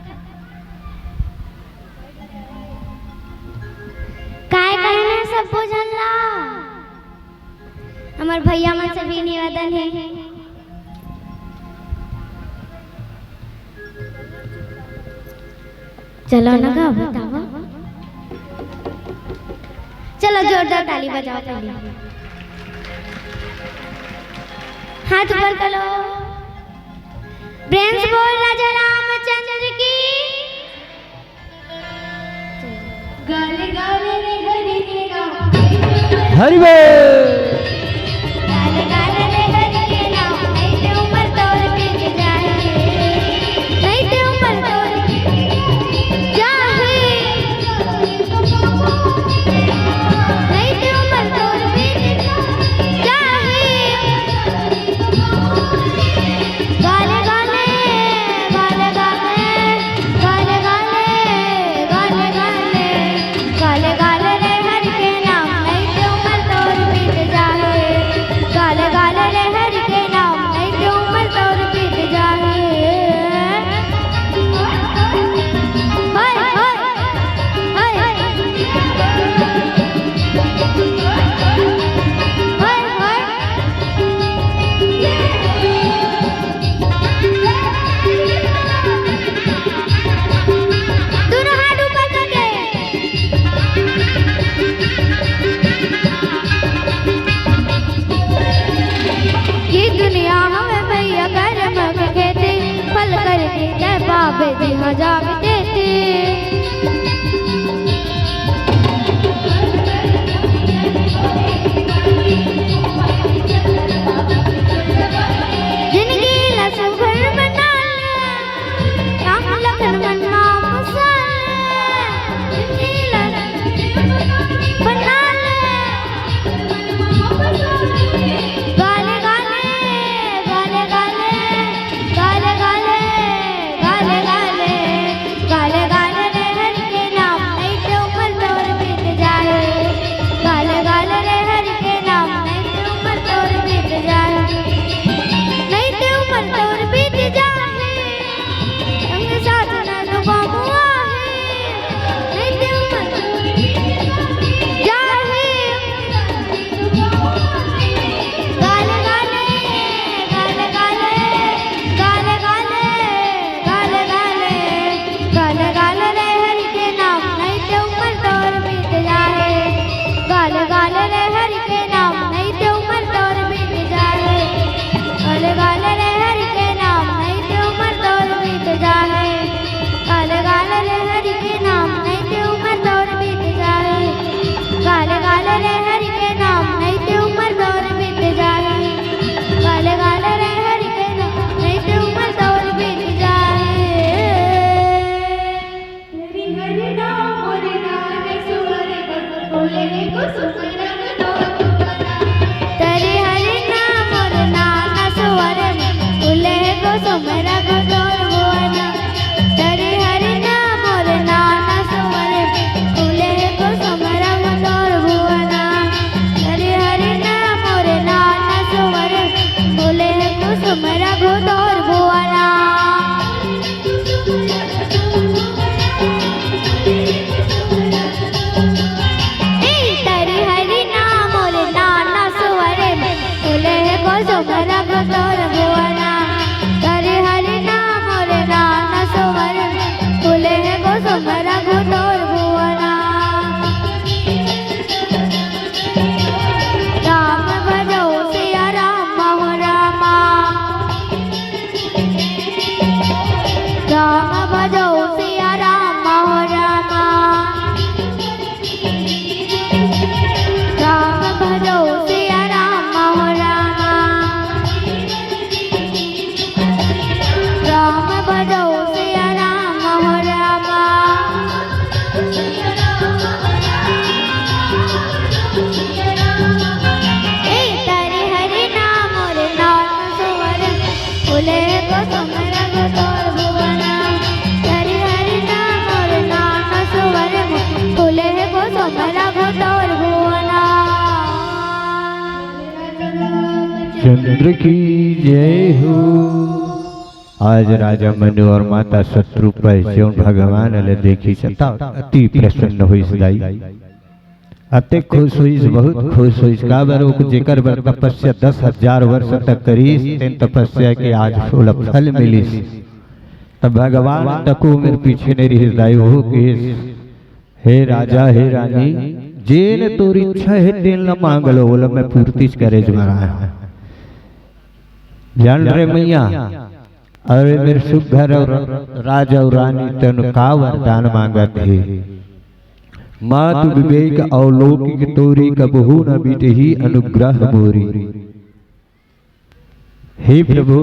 काय गाना है सब्बो झन ला? हमर भैया मन से भी निवेदन है। चलो ना गा, बताओ। चलो, जोरदार ताली बजाओ पहले। हाथ ऊपर करो। प्रेम से बोल राजा रामचंद्र की। गाले गाले रे हरि के नाम। हरि बोल। गाले गाले रे हरि के नाम, ऐसे उमर तोर बीत गाले रे हरि के नाम, नहीं ते उमर तोर बीत जाए। गाले गाले रे हरि के नाम, नहीं ते उमर तोर बीत जाए। गाले गाले रे हरि के नाम, नहीं ते उमर तोर बीत जाए। गाले गाले रे हरि के नाम, नहीं ते उमर तोर बीत जाए। गाले गाले रे हरि के नाम, नहीं ते उमर तोर बीत जाए। हरि हरि नाम मोर नाम सुवर बन फूले कुसुम रंग तोर भुवना। हरि हरि नाम मोर नाम सुवर बन फूले कुसुम रंग तोर भुवना। हरि हरि नाम मोर नाम सुवर बन फूले कुसुम रंग तोर भुवना। हरि हरि नाम मोर नाम सुवर बन फूले कुसुम रंग तोर भुवना। ए तरि हरि नाम मोर नाम सुवर बन फूले कुसुम रंग तोर भुवना। तरि हरि नाम मोर नाम सुवर बन फूले कुसुम रंग तोर भुवना। राम भजो सिया राम हो रामा। राम भजो सिया राम हो रामा। राम भजो सिया राम हो रामा। राम भजो सिया राम हो रामा। ए तरि हरि नाम मोर नाम सुवर बन फूले कुसुम रंग तोर भुवना। तरि हरि नाम मोर नाम सुवर बन फूले कुसुम रंग तोर भुवना। चंद्र की जय हो। आज राजा मनु और माता शतरूपा जउन भगवान ल देखिस त अति प्रसन्न होइस दाई। अतेक खुश होइस, बहुत खुश होइस। काबर ओ जेकर बर तपस्या दस हजार वर्ष तक करिस, तेन तपस्या के आज ओला फल मिलिस। त भगवान तको मेर पीछे नइ रिहिस दाई, ओहू कहिस, हे राजा, हे रानी, जेन तोर इच्छा हे, तेन ल मांग लो, ओला मैं पूर्ति करे बर आय हंव। जान रे मइया, अरे मेर सुग्घर अउ राजा अउ रानी, तैं का वरदान मांगत हे? मातु विवेक अउ लौकिक तोरी, कबहू न बिटही अनुग्रह मोरी। हे प्रभु,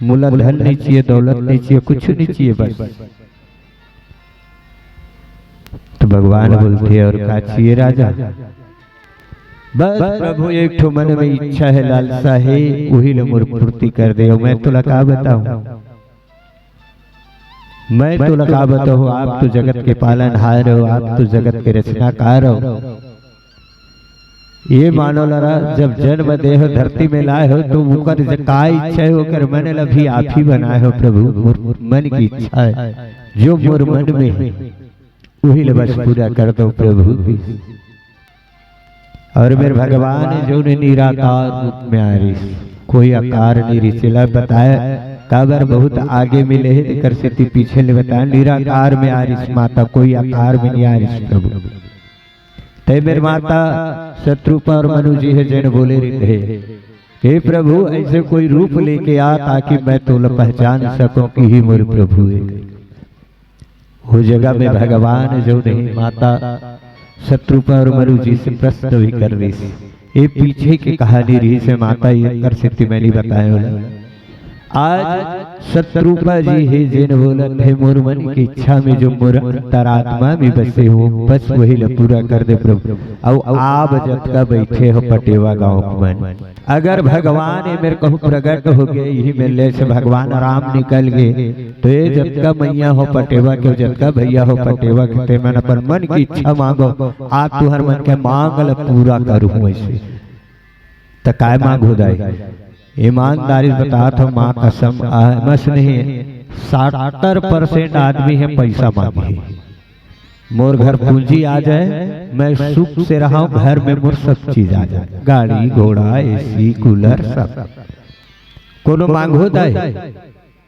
मोला धन नइ चाहिए, दौलत नइ चाहिए, कुछु नइ चाहिए, बस। त भगवान बोलथे, अउ का चाहिए राजा? बस प्रभु, एक ठो मन में इच्छा हे, लालसा हे, उही ल मोर पूर्ति कर दे। अउ मैं तोला का बताहूं, मैं तोला का बताहूं, आप तो जगत के पालनहार हो, आप तो जगत के रचनाकार हो। ये मानव ल जब जन्म दे हो, धरती में लाए हो, त ओकर ज-, का इच्छा हे, ओकर मन ल भी आप ही बनाए हो प्रभु। मोर मन की इच्छा हे, जो मोर मन में हे, उही ल बस पूरा कर दो प्रभु। अउ मेर भगवान जउन निराकार रूप में आय रिहिस, कोई आकार नइ रिहिस। एला बताय काबर बहुत आगे मिले हे, तेकर सेती पीछे ले बताय, निराकार में आय रिहिस माता, कोई आकार में नइ आय रिहिस प्रभु। तैं मेर माता शतरूपा अउ मनु जी हे जेन बोले रिहिस हे, हे प्रभु, अइसे कोई रूप लेके आ ताकि मैं तोला पहचान सकूं कि ही मोर प्रभु हे। ओ जगह में भगवान जउन हे माता शतरूपा अउ मनु जी से प्रश्न भी कर रिहिस। ये पीछे के कहानी रिहिस हे माता, एकर सेती मैं नइ बताय हंव। आज शतरूपा जी हे जेन बोलत हे, मोर मन की इच्छा में जो मोर अंतरात्मा में बसे हो, बस वही ल पूरा कर दे प्रभु। अउ आप जतका बइठे हो पटेवा गांव के मन, अगर भगवान ए मेर कहूं प्रगट हो गे, इही मेर ले से भगवान राम निकल गे, त ए जतका मइया हो पटेवा के, जतका भइया हो पटेवा के, ते मन अपन मन की इच्छा मांगो, आप तुहर मन के मांग ल पूरा करहूं। अइसे त काय मांगहू दाई? ईमानदारी बतात हंव, मां कसम, आ, मस नहीं, सत्तर परसेंट आदमी हे पइसा मांगही। मोर घर पूंजी आ जाए, मैं सुख से रहंव, घर में मोर सब चीज आ जाए, गाड़ी, घोड़ा, एसी, कूलर, सब। कोनो मांगहू दाई,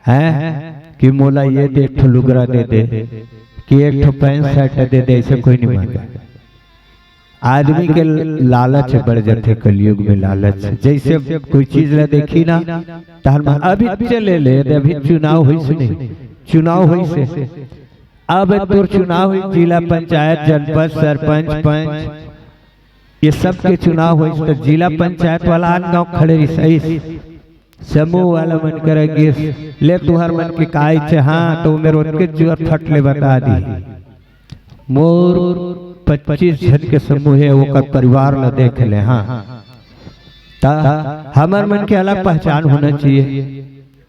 हैं, कि मोला ये दे, एक ठो लुगरा दे दे, कि एक ठो पैंट शर्ट दे दे, अइसे कोई नइ मांगे। आदमी के लालच बढ़ जाथे कलयुग में, लालच। जैसे कोई चीज ला देखी ना, तहन म-, अभी चले ले, अभी चुनाव होइस नहीं, चुनाव होइस हे। अब तोर चुनाव होइस, जिला पंचायत, जनपद, सरपंच, पंच, ये सब के चुनाव होइस, तो जिला पंचायत वाला आन गाँव खड़े रहिस, अइस समूह वाला मन करा गिस, "ले तुहर मन के का इच्छा?" "हाँ," तो मेरे ओतके जुअर फट ले बता दी, "मोर पच्चीस झन के समूह हे, ओकर परिवार ला देख ले।" हाँ, त हमर मन के अलग पहचान होना चाहिए,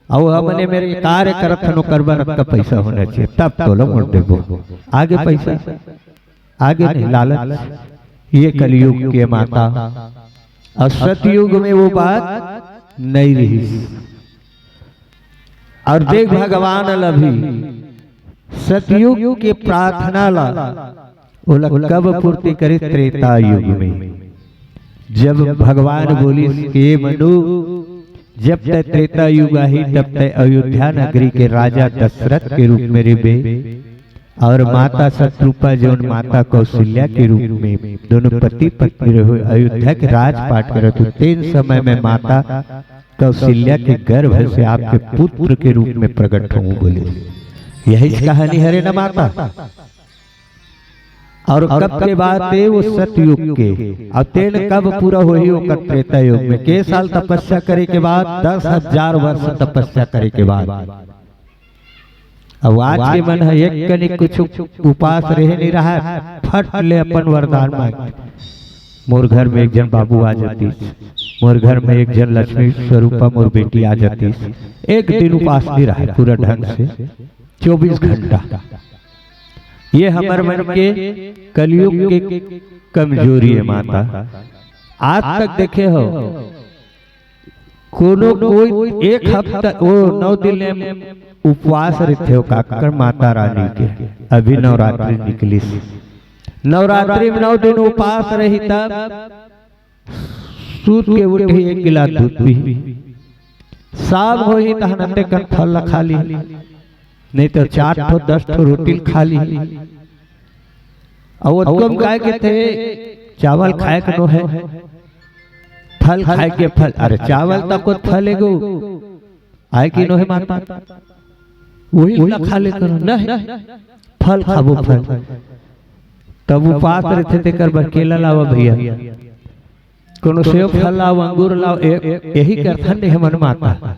अउ हमन ये मेर कार्य करत हन, ओकर बर अतका पैसा होना चाहिए, तब तोला वोट देबो। आगे पैसा, आगे नहीं, लालच, ये कलयुग के माता। अउ सतयुग में वो बात नहीं रहिस। अउ देख, भगवान ल भी सतयुग के प्रार्थना ला ओला कब पूर्ति करे? त्रेता युग में। जब भगवान बोलिस कि "ए मनु, जब तैं त्रेता युग आही, तब तैं अयोध्या नगरी के राजा दशरथ के रूप में रहिबे, अउ माता शतरूपा, जौन माता कौशल्या के रूप में दोनों पति पत्नी रहे, अयोध्या के राजपाट करत हो, तेन समय में माता कौशल्या के गर्भ से आपके पुत्र के रूप में प्रकट होहूं," बोले। यही कहानी हरे न माता। अउ कब के बात हे? वो सतयुग के। अउ तेन कब पूरा होही? ओकर त्रेता युग में। के साल तपस्या करे के बाद? दस हजार वर्ष तपस्या करे के बाद। अब आज के मन ह एक कनिक कुछ उपास रहे नहीं रहा, फट ले अपन वरदान मांग, "मोर घर में एक झन बाबू आ जातिस, मोर घर में एक झन लक्ष्मी स्वरूपा मोर बेटी आ जातिस।" एक दिन उपास नहीं रहा पूरा ढंग से, चौबीस घंटा। ये हमर मन के कलयुग के कमजोरी हे माता। आज तक देखे हो, कोनो कोई एक हफ्ता, ओ, नौ दिन ले उपवास रहिथे, ओ काकर माता रानी के। अभी नवरात्रि निकलिस, नवरात्रि में नौ दिन उपवास रही, तब सूत के उठी, एक गिलास दूध पी, शाम होही तहन अतेकन फल ला खा ली, नहीं तो चार ठो दस ठो रोटी खा ली। अउ ओतको म काय कथे, चावल खाए के नो हे, फल खाए के फल। अरे चावल तक को फल एगो आए के नो हे माता, वही ला खा ले करो, नहीं, फल खाबो फल। तब उपास रहिथे तेकर बर केला लावा भैया, कोनो सेव फल लाव, अंगूर लाव, ए-, यही करथन ने हमन माता।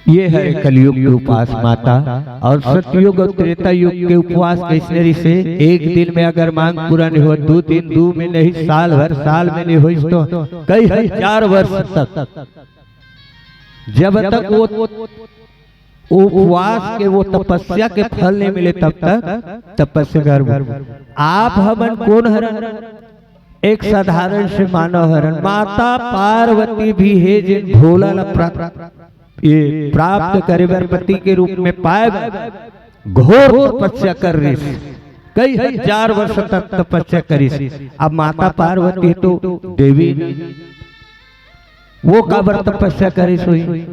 ये हरे कलयुग के उपास माता। अउ सतयुग अउ त्रेता युग के उपवास कइसने रहिसे? एक दिन में अगर मांग पूरा नहीं होय, दू दिन, दू में नहीं, साल भर, साल में नहीं होइस तो कई हजार वर्ष तक, जब तक वो उपवास के, वो तपस्या के फल नहीं मिले, तब तक तपस्या करबो। आप हमन कोन हरन? एक साधारण से मानव हरन। माता पार्वती भी हे, जिन भोला ला प्रा-, ये प्राप्त करे बर, पति के रूप में पाए बर घोर तपस्या कर रहिस, कई हजार वर्ष तक तपस्या करिस। अब माता पार्वती तो देवी, वो काबर तपस्या करिस होही?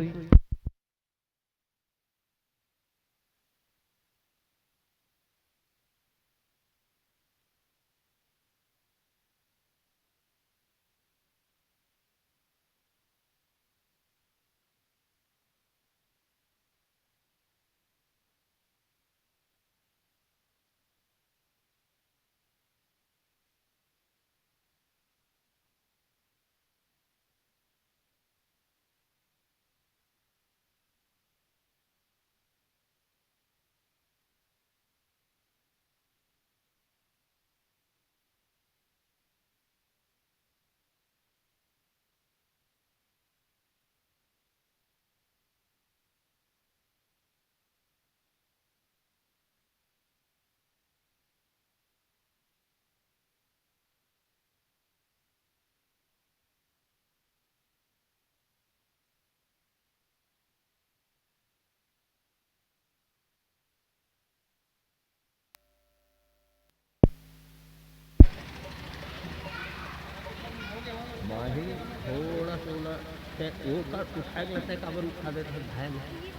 माही थोड़ा सा ओला, ते ओकर उठाए के लगता है, काबर उठा देता है भाई।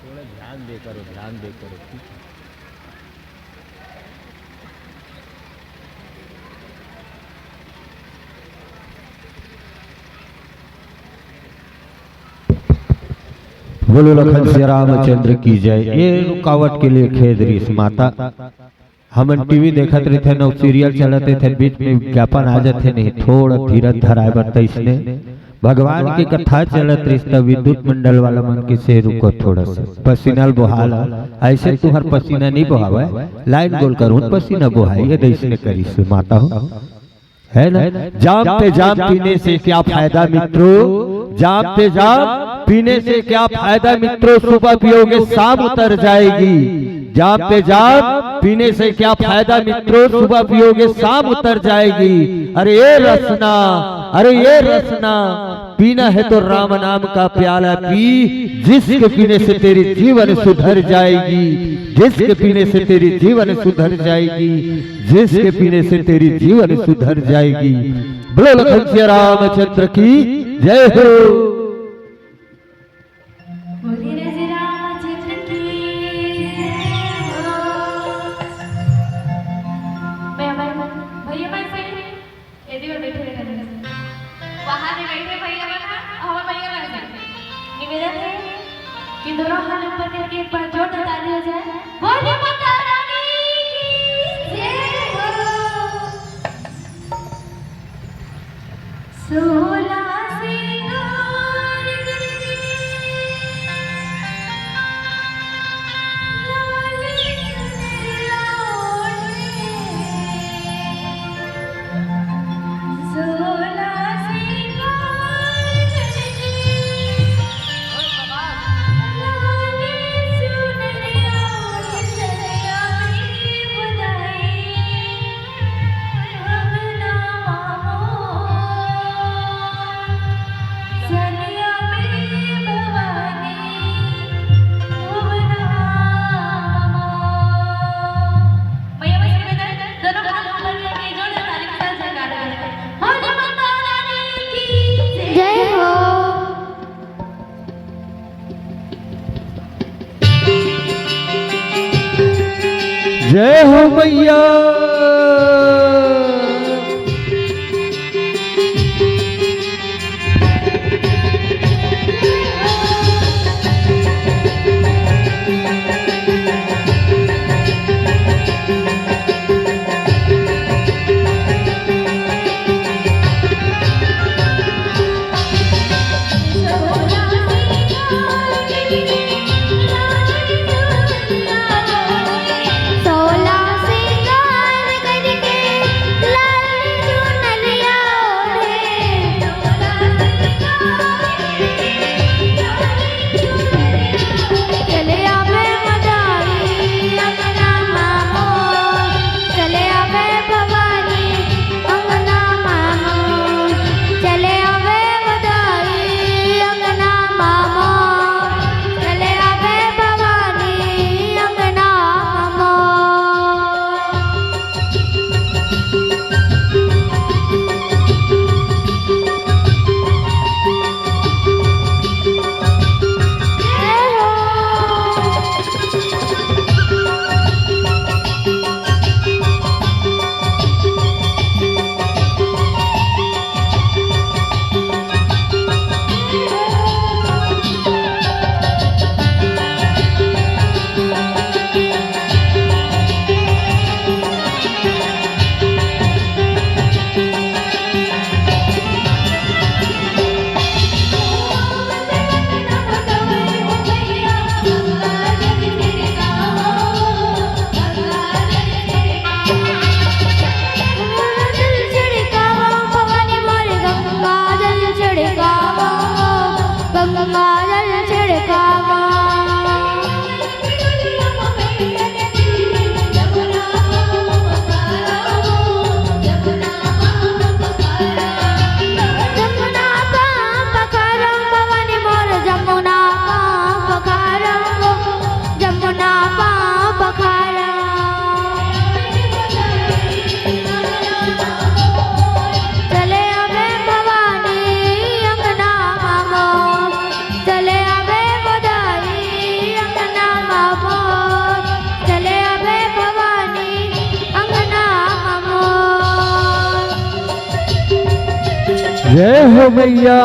थोड़ा ध्यान दे करो, ध्यान दे करो। बोलो लखन सिया रामचंद्र की जय। ये रुकावट के लिए खेद रहिस माता। हमन टीवी देखत रहिथन अउ सीरियल चलत रहिथे, बीच में विज्ञापन आ जाथे, नहीं थोड़ा धीरज धराए बर तइसने। भगवान के कथा चलत रहिस त विद्युत मंडल वाला मन के से रुको थोड़ा सा, पसीना ल बोहा ला। ऐसे तुहर पसीना नहीं बोहावय, लाइन गोल करूँ पसीना बोहाई, ये तइसने करिस माता हो। है ना? जाम पे जाम पीने से क्या फायदा मित्रों, जाम पे जाम पीने से क्या फायदा मित्रों, सुबह पियोगे शाम उतर जाएगी। जाम पे जाम पीने से क्या फायदा मित्रों, सुबह पियोगे शाम उतर जाएगी। अरे ये रसना, अरे ये रसना, पीना है तो राम नाम का प्याला पी, जिसके पीने से तेरी जीवन सुधर जाएगी, जिसके पीने से तेरी जीवन सुधर जाएगी, जिसके पीने से तेरी जीवन सुधर जाएगी। बोलो लखन सिया रामचंद्र की जय हो। बोलिए राजे रामचंद्र की जय हो। मैं हमारे भैया भाई से एदी में बैठे रहे। बाहर में बैठे भैया बना, हमारे भैया बना। निवेदन है कि दोनों हाथ ऊपर करके एक बार जोरदार ताली हो जाए। बोलिए माता रानी की जय हो। सोलह श्रृंगार करके लाल चुनरिया ओढ़े। सोलह श्रृंगार करके जय हो। जय हो मैया। जय हो मैया।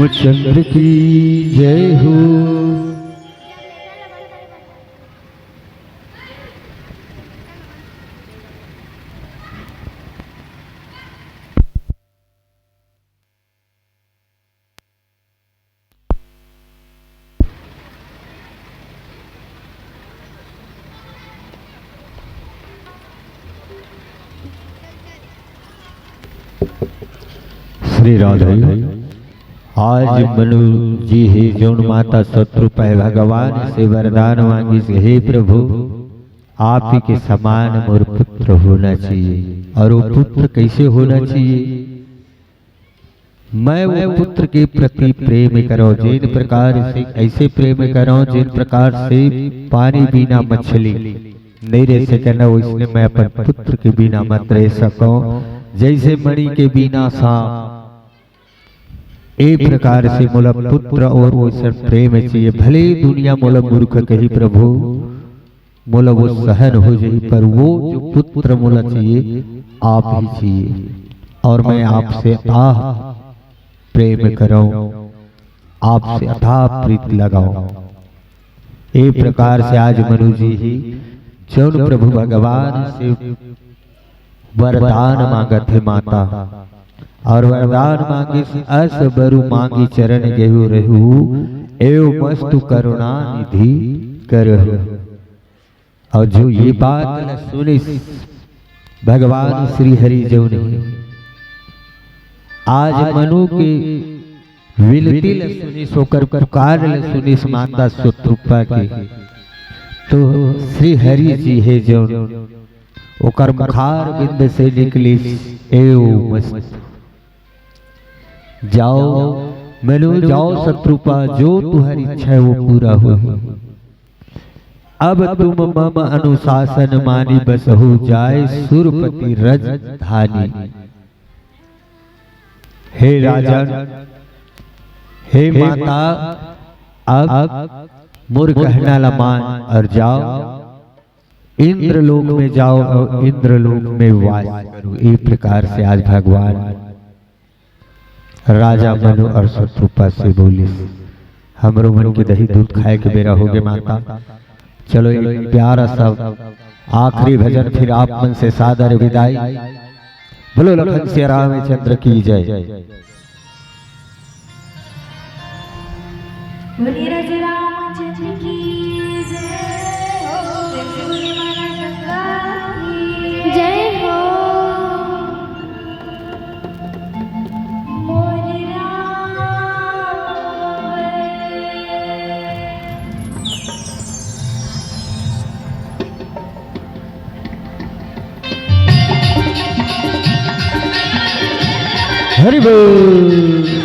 रामचंद्र की जय हो। श्री राधे। आज मनु जी हे जौन माता सतरूप हे भगवान से वरदान मांगिस, हे प्रभु, आप ही के समान मोर पुत्र होना चाहिए। और वो पुत्र कैसे होना चाहिए? मैं वो पुत्र के प्रति प्रेम करौं, जेन प्रकार से, ऐसे प्रेम करौं, जेन प्रकार से पानी बिना मछली नहीं रह सके ना, वैसने मैं अपन पुत्र के बिना मत रह सकौं। जैसे मणि के बिना सांप, ए प्रकार से मोला पुत्र और वइसन प्रेम चाहिए। भले दुनिया मोला मूर्ख कही प्रभु, मोला वो सहन हो जाही, पर वो जो पुत्र मोला चाहिए, आप ही चाहिए। और मैं आपसे अथाह प्रेम करौं, आपसे अथाह प्रीत लगाऊं। ए प्रकार से आज मनु जी ही जौन प्रभु भगवान से वरदान मांगत हे माता, और वरदान मांगिस, "अस बरु मांगी चरण गेहु रहु, एव मस्तु करुणा निधि करहु।" और जो ये बात ल सुनिस भगवान श्री हरि जौन हे, आज मनु के विनती ल सुनिस, ओकर पुकार ल सुनिस माता शतरूपा के, तो श्री हरि जी हे जौन ओकर मुखार बिंद से निकलिस, "एव मस्तु।" जाओ मनु, जाओ शतरूपा, जो तुहर इच्छा है वो पूरा हो। अब तुम मम अनुशासन मानि बसहु जाय सुरपति रज धानी। हे राजन, हे माता, अब मोर कहना ला मान और जाओ इंद्रलोक में जाओ और इंद्रलोक में वास करो। ए प्रकार से आज भगवान राजा मनु और शतरूपा से बोलिस, "हमरो मन के दही दूध खाए के बेरा होगे माता, चलो एक प्यारा सा आखिरी भजन, फिर आप मन से सादर विदाई।" बोलो लखन सिया रामचंद्र की जय। बोलिए राजा रामचंद्र की जय हो। जय हो। हरि बोल।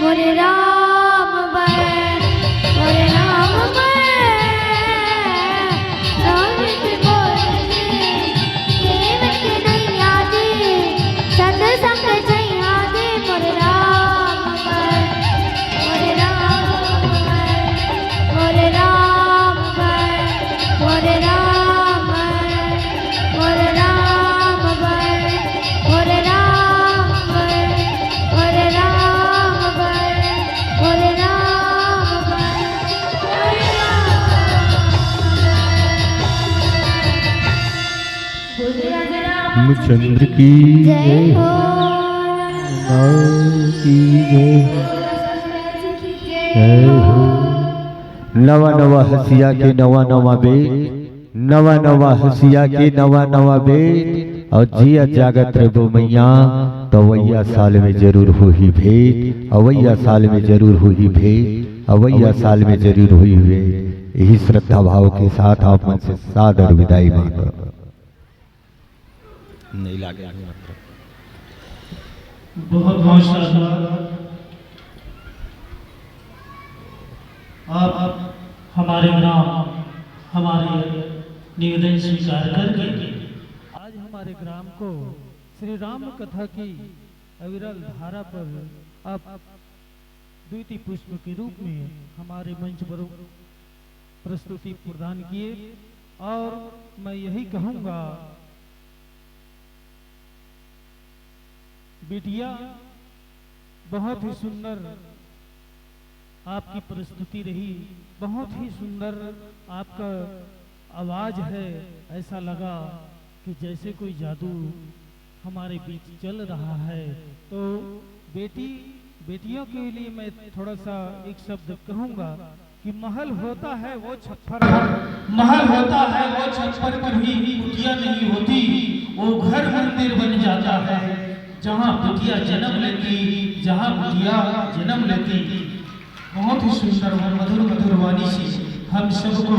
मोरे राम बर, मोरे राम बर, रोहित बोल जी, केवट नैया जी, सतसंग जैया जी, मोरे राम बर, मोरे राम बर, मोरे राम बर, मोरे राम बर, मोरे राम बर, मोरे राम बर, मोरे राम बर, मोरे राम बर, मोरे राम बर। बोलिए राधे राम। रामचंद्र की जय जय। हो। माँ की जय। जय हो। नवा नवा हसिया के नवा नवा बेट, नवा नवा हसिया के नवा नवा बेट, अउ जिया जागत रहिबो मैया, त अवइया साल में जरूर होही भेंट, अवइया साल में जरूर होही भेंट, अवइया साल में जरूर होही भेंट। यही श्रद्धा भाव के साथ आप मन से सादर विदाई मांगत हौं। नहीं लागे। बहुत बहुत साधुवाद। आप हमारे ग्राम, हमारे निवेदन स्वीकार करके आज हमारे ग्राम को श्री राम कथा की अविरल धारा पर आप द्वितीय पुष्प के रूप में हमारे मंच पर प्रस्तुति प्रदान किए। और मैं यही कहूँगा, बिटिया, बहुत ही सुंदर आपकी प्रस्तुति रही, बहुत ही सुंदर आपका आवाज़ है। ऐसा लगा कि जैसे कोई जादू हमारे बीच चल रहा है। तो बेटी, बेटियों के लिए मैं थोड़ा सा एक शब्द कहूँगा कि महल होता है वो छप्पर, महल होता है वो छप्पर, कभी कुटिया नहीं होती, वो घर मंदिर बन जाता है, जहाँ बिटिया जन्म लेती, जहाँ बिटिया जन्म लेती। बहुत ही सुंदर और मधुर मधुर वाणी से हम सबको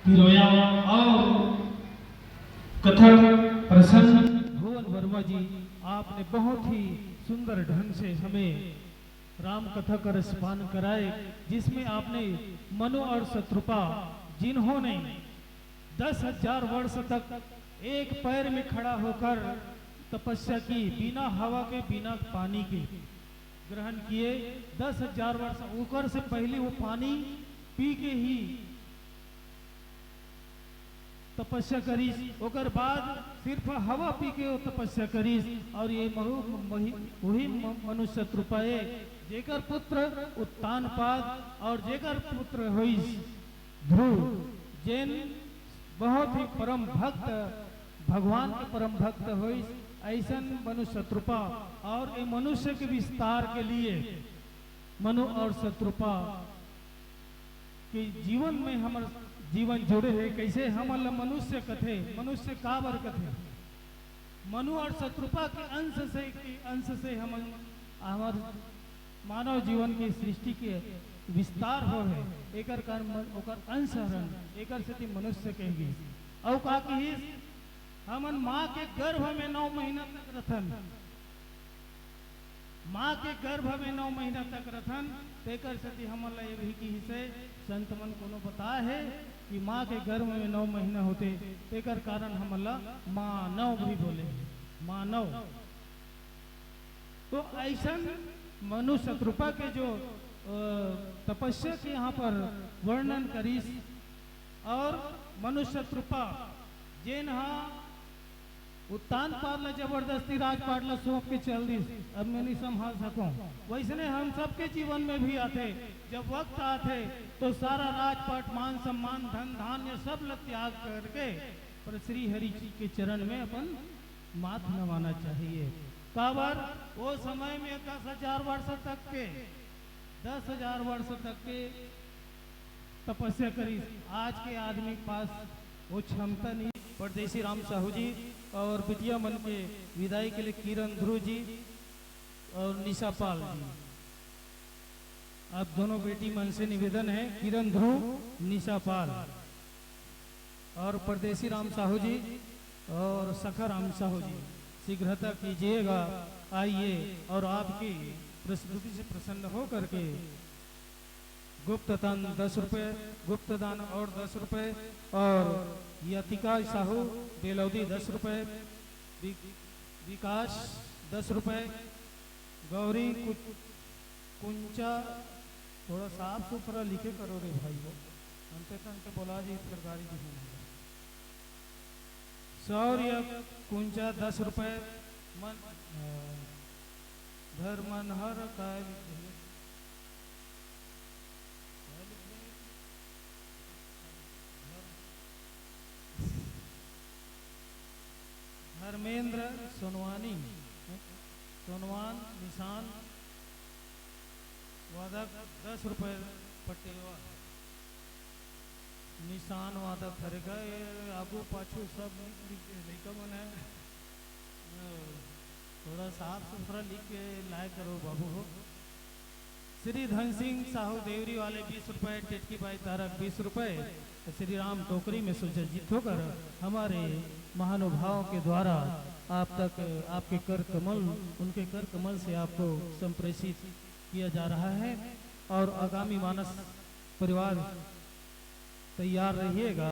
पिरोया और कथा प्रसंग। भुवन वर्मा जी, आपने बहुत ही सुंदर ढंग से हमें राम कथा का रसपान कराए, जिसमें आपने मनु और शत्रुपा, जिन्होंने दस हजार वर्ष तक एक पैर में खड़ा होकर तपस्या की, बिना हवा के, बिना पानी के ग्रहण किए, दस हजार वर्ष, ओकर से पहले वो पानी पी के ही तपस्या करिस, ओकर बाद सिर्फ हवा पी के वो तपस्या करिस। और ये महु-, मही-, वही म-, मनुष्य रूपा ए, जेकर पुत्र उत्तानपाद और जेकर पुत्र होइस ध्रुव, जेन बहुत ही परम भक्त, भगवान के परम भक्त होइस, ऐसन मनुष्य रूपा। और ये मनुष्य के विस्तार के लिए मनु और शत्रुपा के जीवन में हमर जीवन जुड़े हे। कैसे हमन ल मनुष्य कथे, मनुष्य काबर कथे? मनु और शत्रुपा के अंश से, के अंश से हमन, हमर मानव जीवन के सृष्टि के विस्तार हो हे, एकर कारण मन-, ओकर अंश हरन, एकर सेती मनुष्य कह गिस। अउ का किहिस, हमन माँ के गर्भ में नौ महीना तक रथन, माँ के गर्भ में नौ महीना तक रथन, तेकर सेती हमन ला ये भी किहिसे, संत मन कोनो बताए हे कि माँ के गर्भ में नौ महीना होथे, तेकर कारण हमन ला मानव भी बोले, मानव। तो ऐसन मनुष्य रूपा के जो, अ, तपस्या के यहाँ पर वर्णन करिस, और मनुष्य रूपा जेन हा उत्तानपाद ला जबरदस्ती राजपाट ला सौंप के चल दिस, अब मैं नहीं संभाल सकूं। वैसने हम सबके जीवन में भी आथे, जब वक्त आथे तो सारा राजपाट, मान सम्मान, धन धान्य सब ला त्याग करके पर श्री हरि जी के चरण में अपन माथ नवाना चाहिए। काबर वो समय में दस हजार वर्ष तक के, दस हजार वर्ष तक के तपस्या करिस। आज के आदमी के पास वो क्षमता नहीं। परदेसी राम साहू जी और बिटिया मन के विदाई के लिए किरण ध्रुव जी और निशा पाल जी, आप दोनों बेटी मन से निवेदन है, किरण ध्रुव, निशा पाल और परदेसी राम साहू जी और सखा राम साहू जी, शीघ्रता कीजिएगा, आइए और आपकी प्रस्तुति से प्रसन्न होकर के गुप्त दान दस रुपए, गुप्त दान और दस रुपए, और यतिका साहू बेलौदी दस रुपए, वि-, विकास दस रुपए, गौरी कु-, कुंचा, थोड़ा साफ सुथरा लिखे करो रे भाई हो, अंते तंते बोला जी फिर गाड़ी दी। शौर्य कुंचा दस रुपए, मन, अ, धर्मनहर काय लिखे हे? काय लिखे हे? धर्मेंद्र सोनवानी, सोनवान निशान वादक दस रुपए पट्टेवा। निशान वादक हरे का, ये आगू पाछू सब लिख, लिख के लइका मन है। अ, थोड़ा साफ सुथरा लिख के लाए करो बाबू हो। श्री धन सिंह साहू देवरी वाले बीस रुपए, टिटकी बाई तारक बीस रुपए, श्री राम टोकरी में सुसज्जित होकर हमारे महानुभाव के द्वारा आप तक, आपके कर कमल, उनके कर कमल से आपको संप्रेषित किया जा रहा है। और आगामी मानस परिवार तैयार रहिएगा।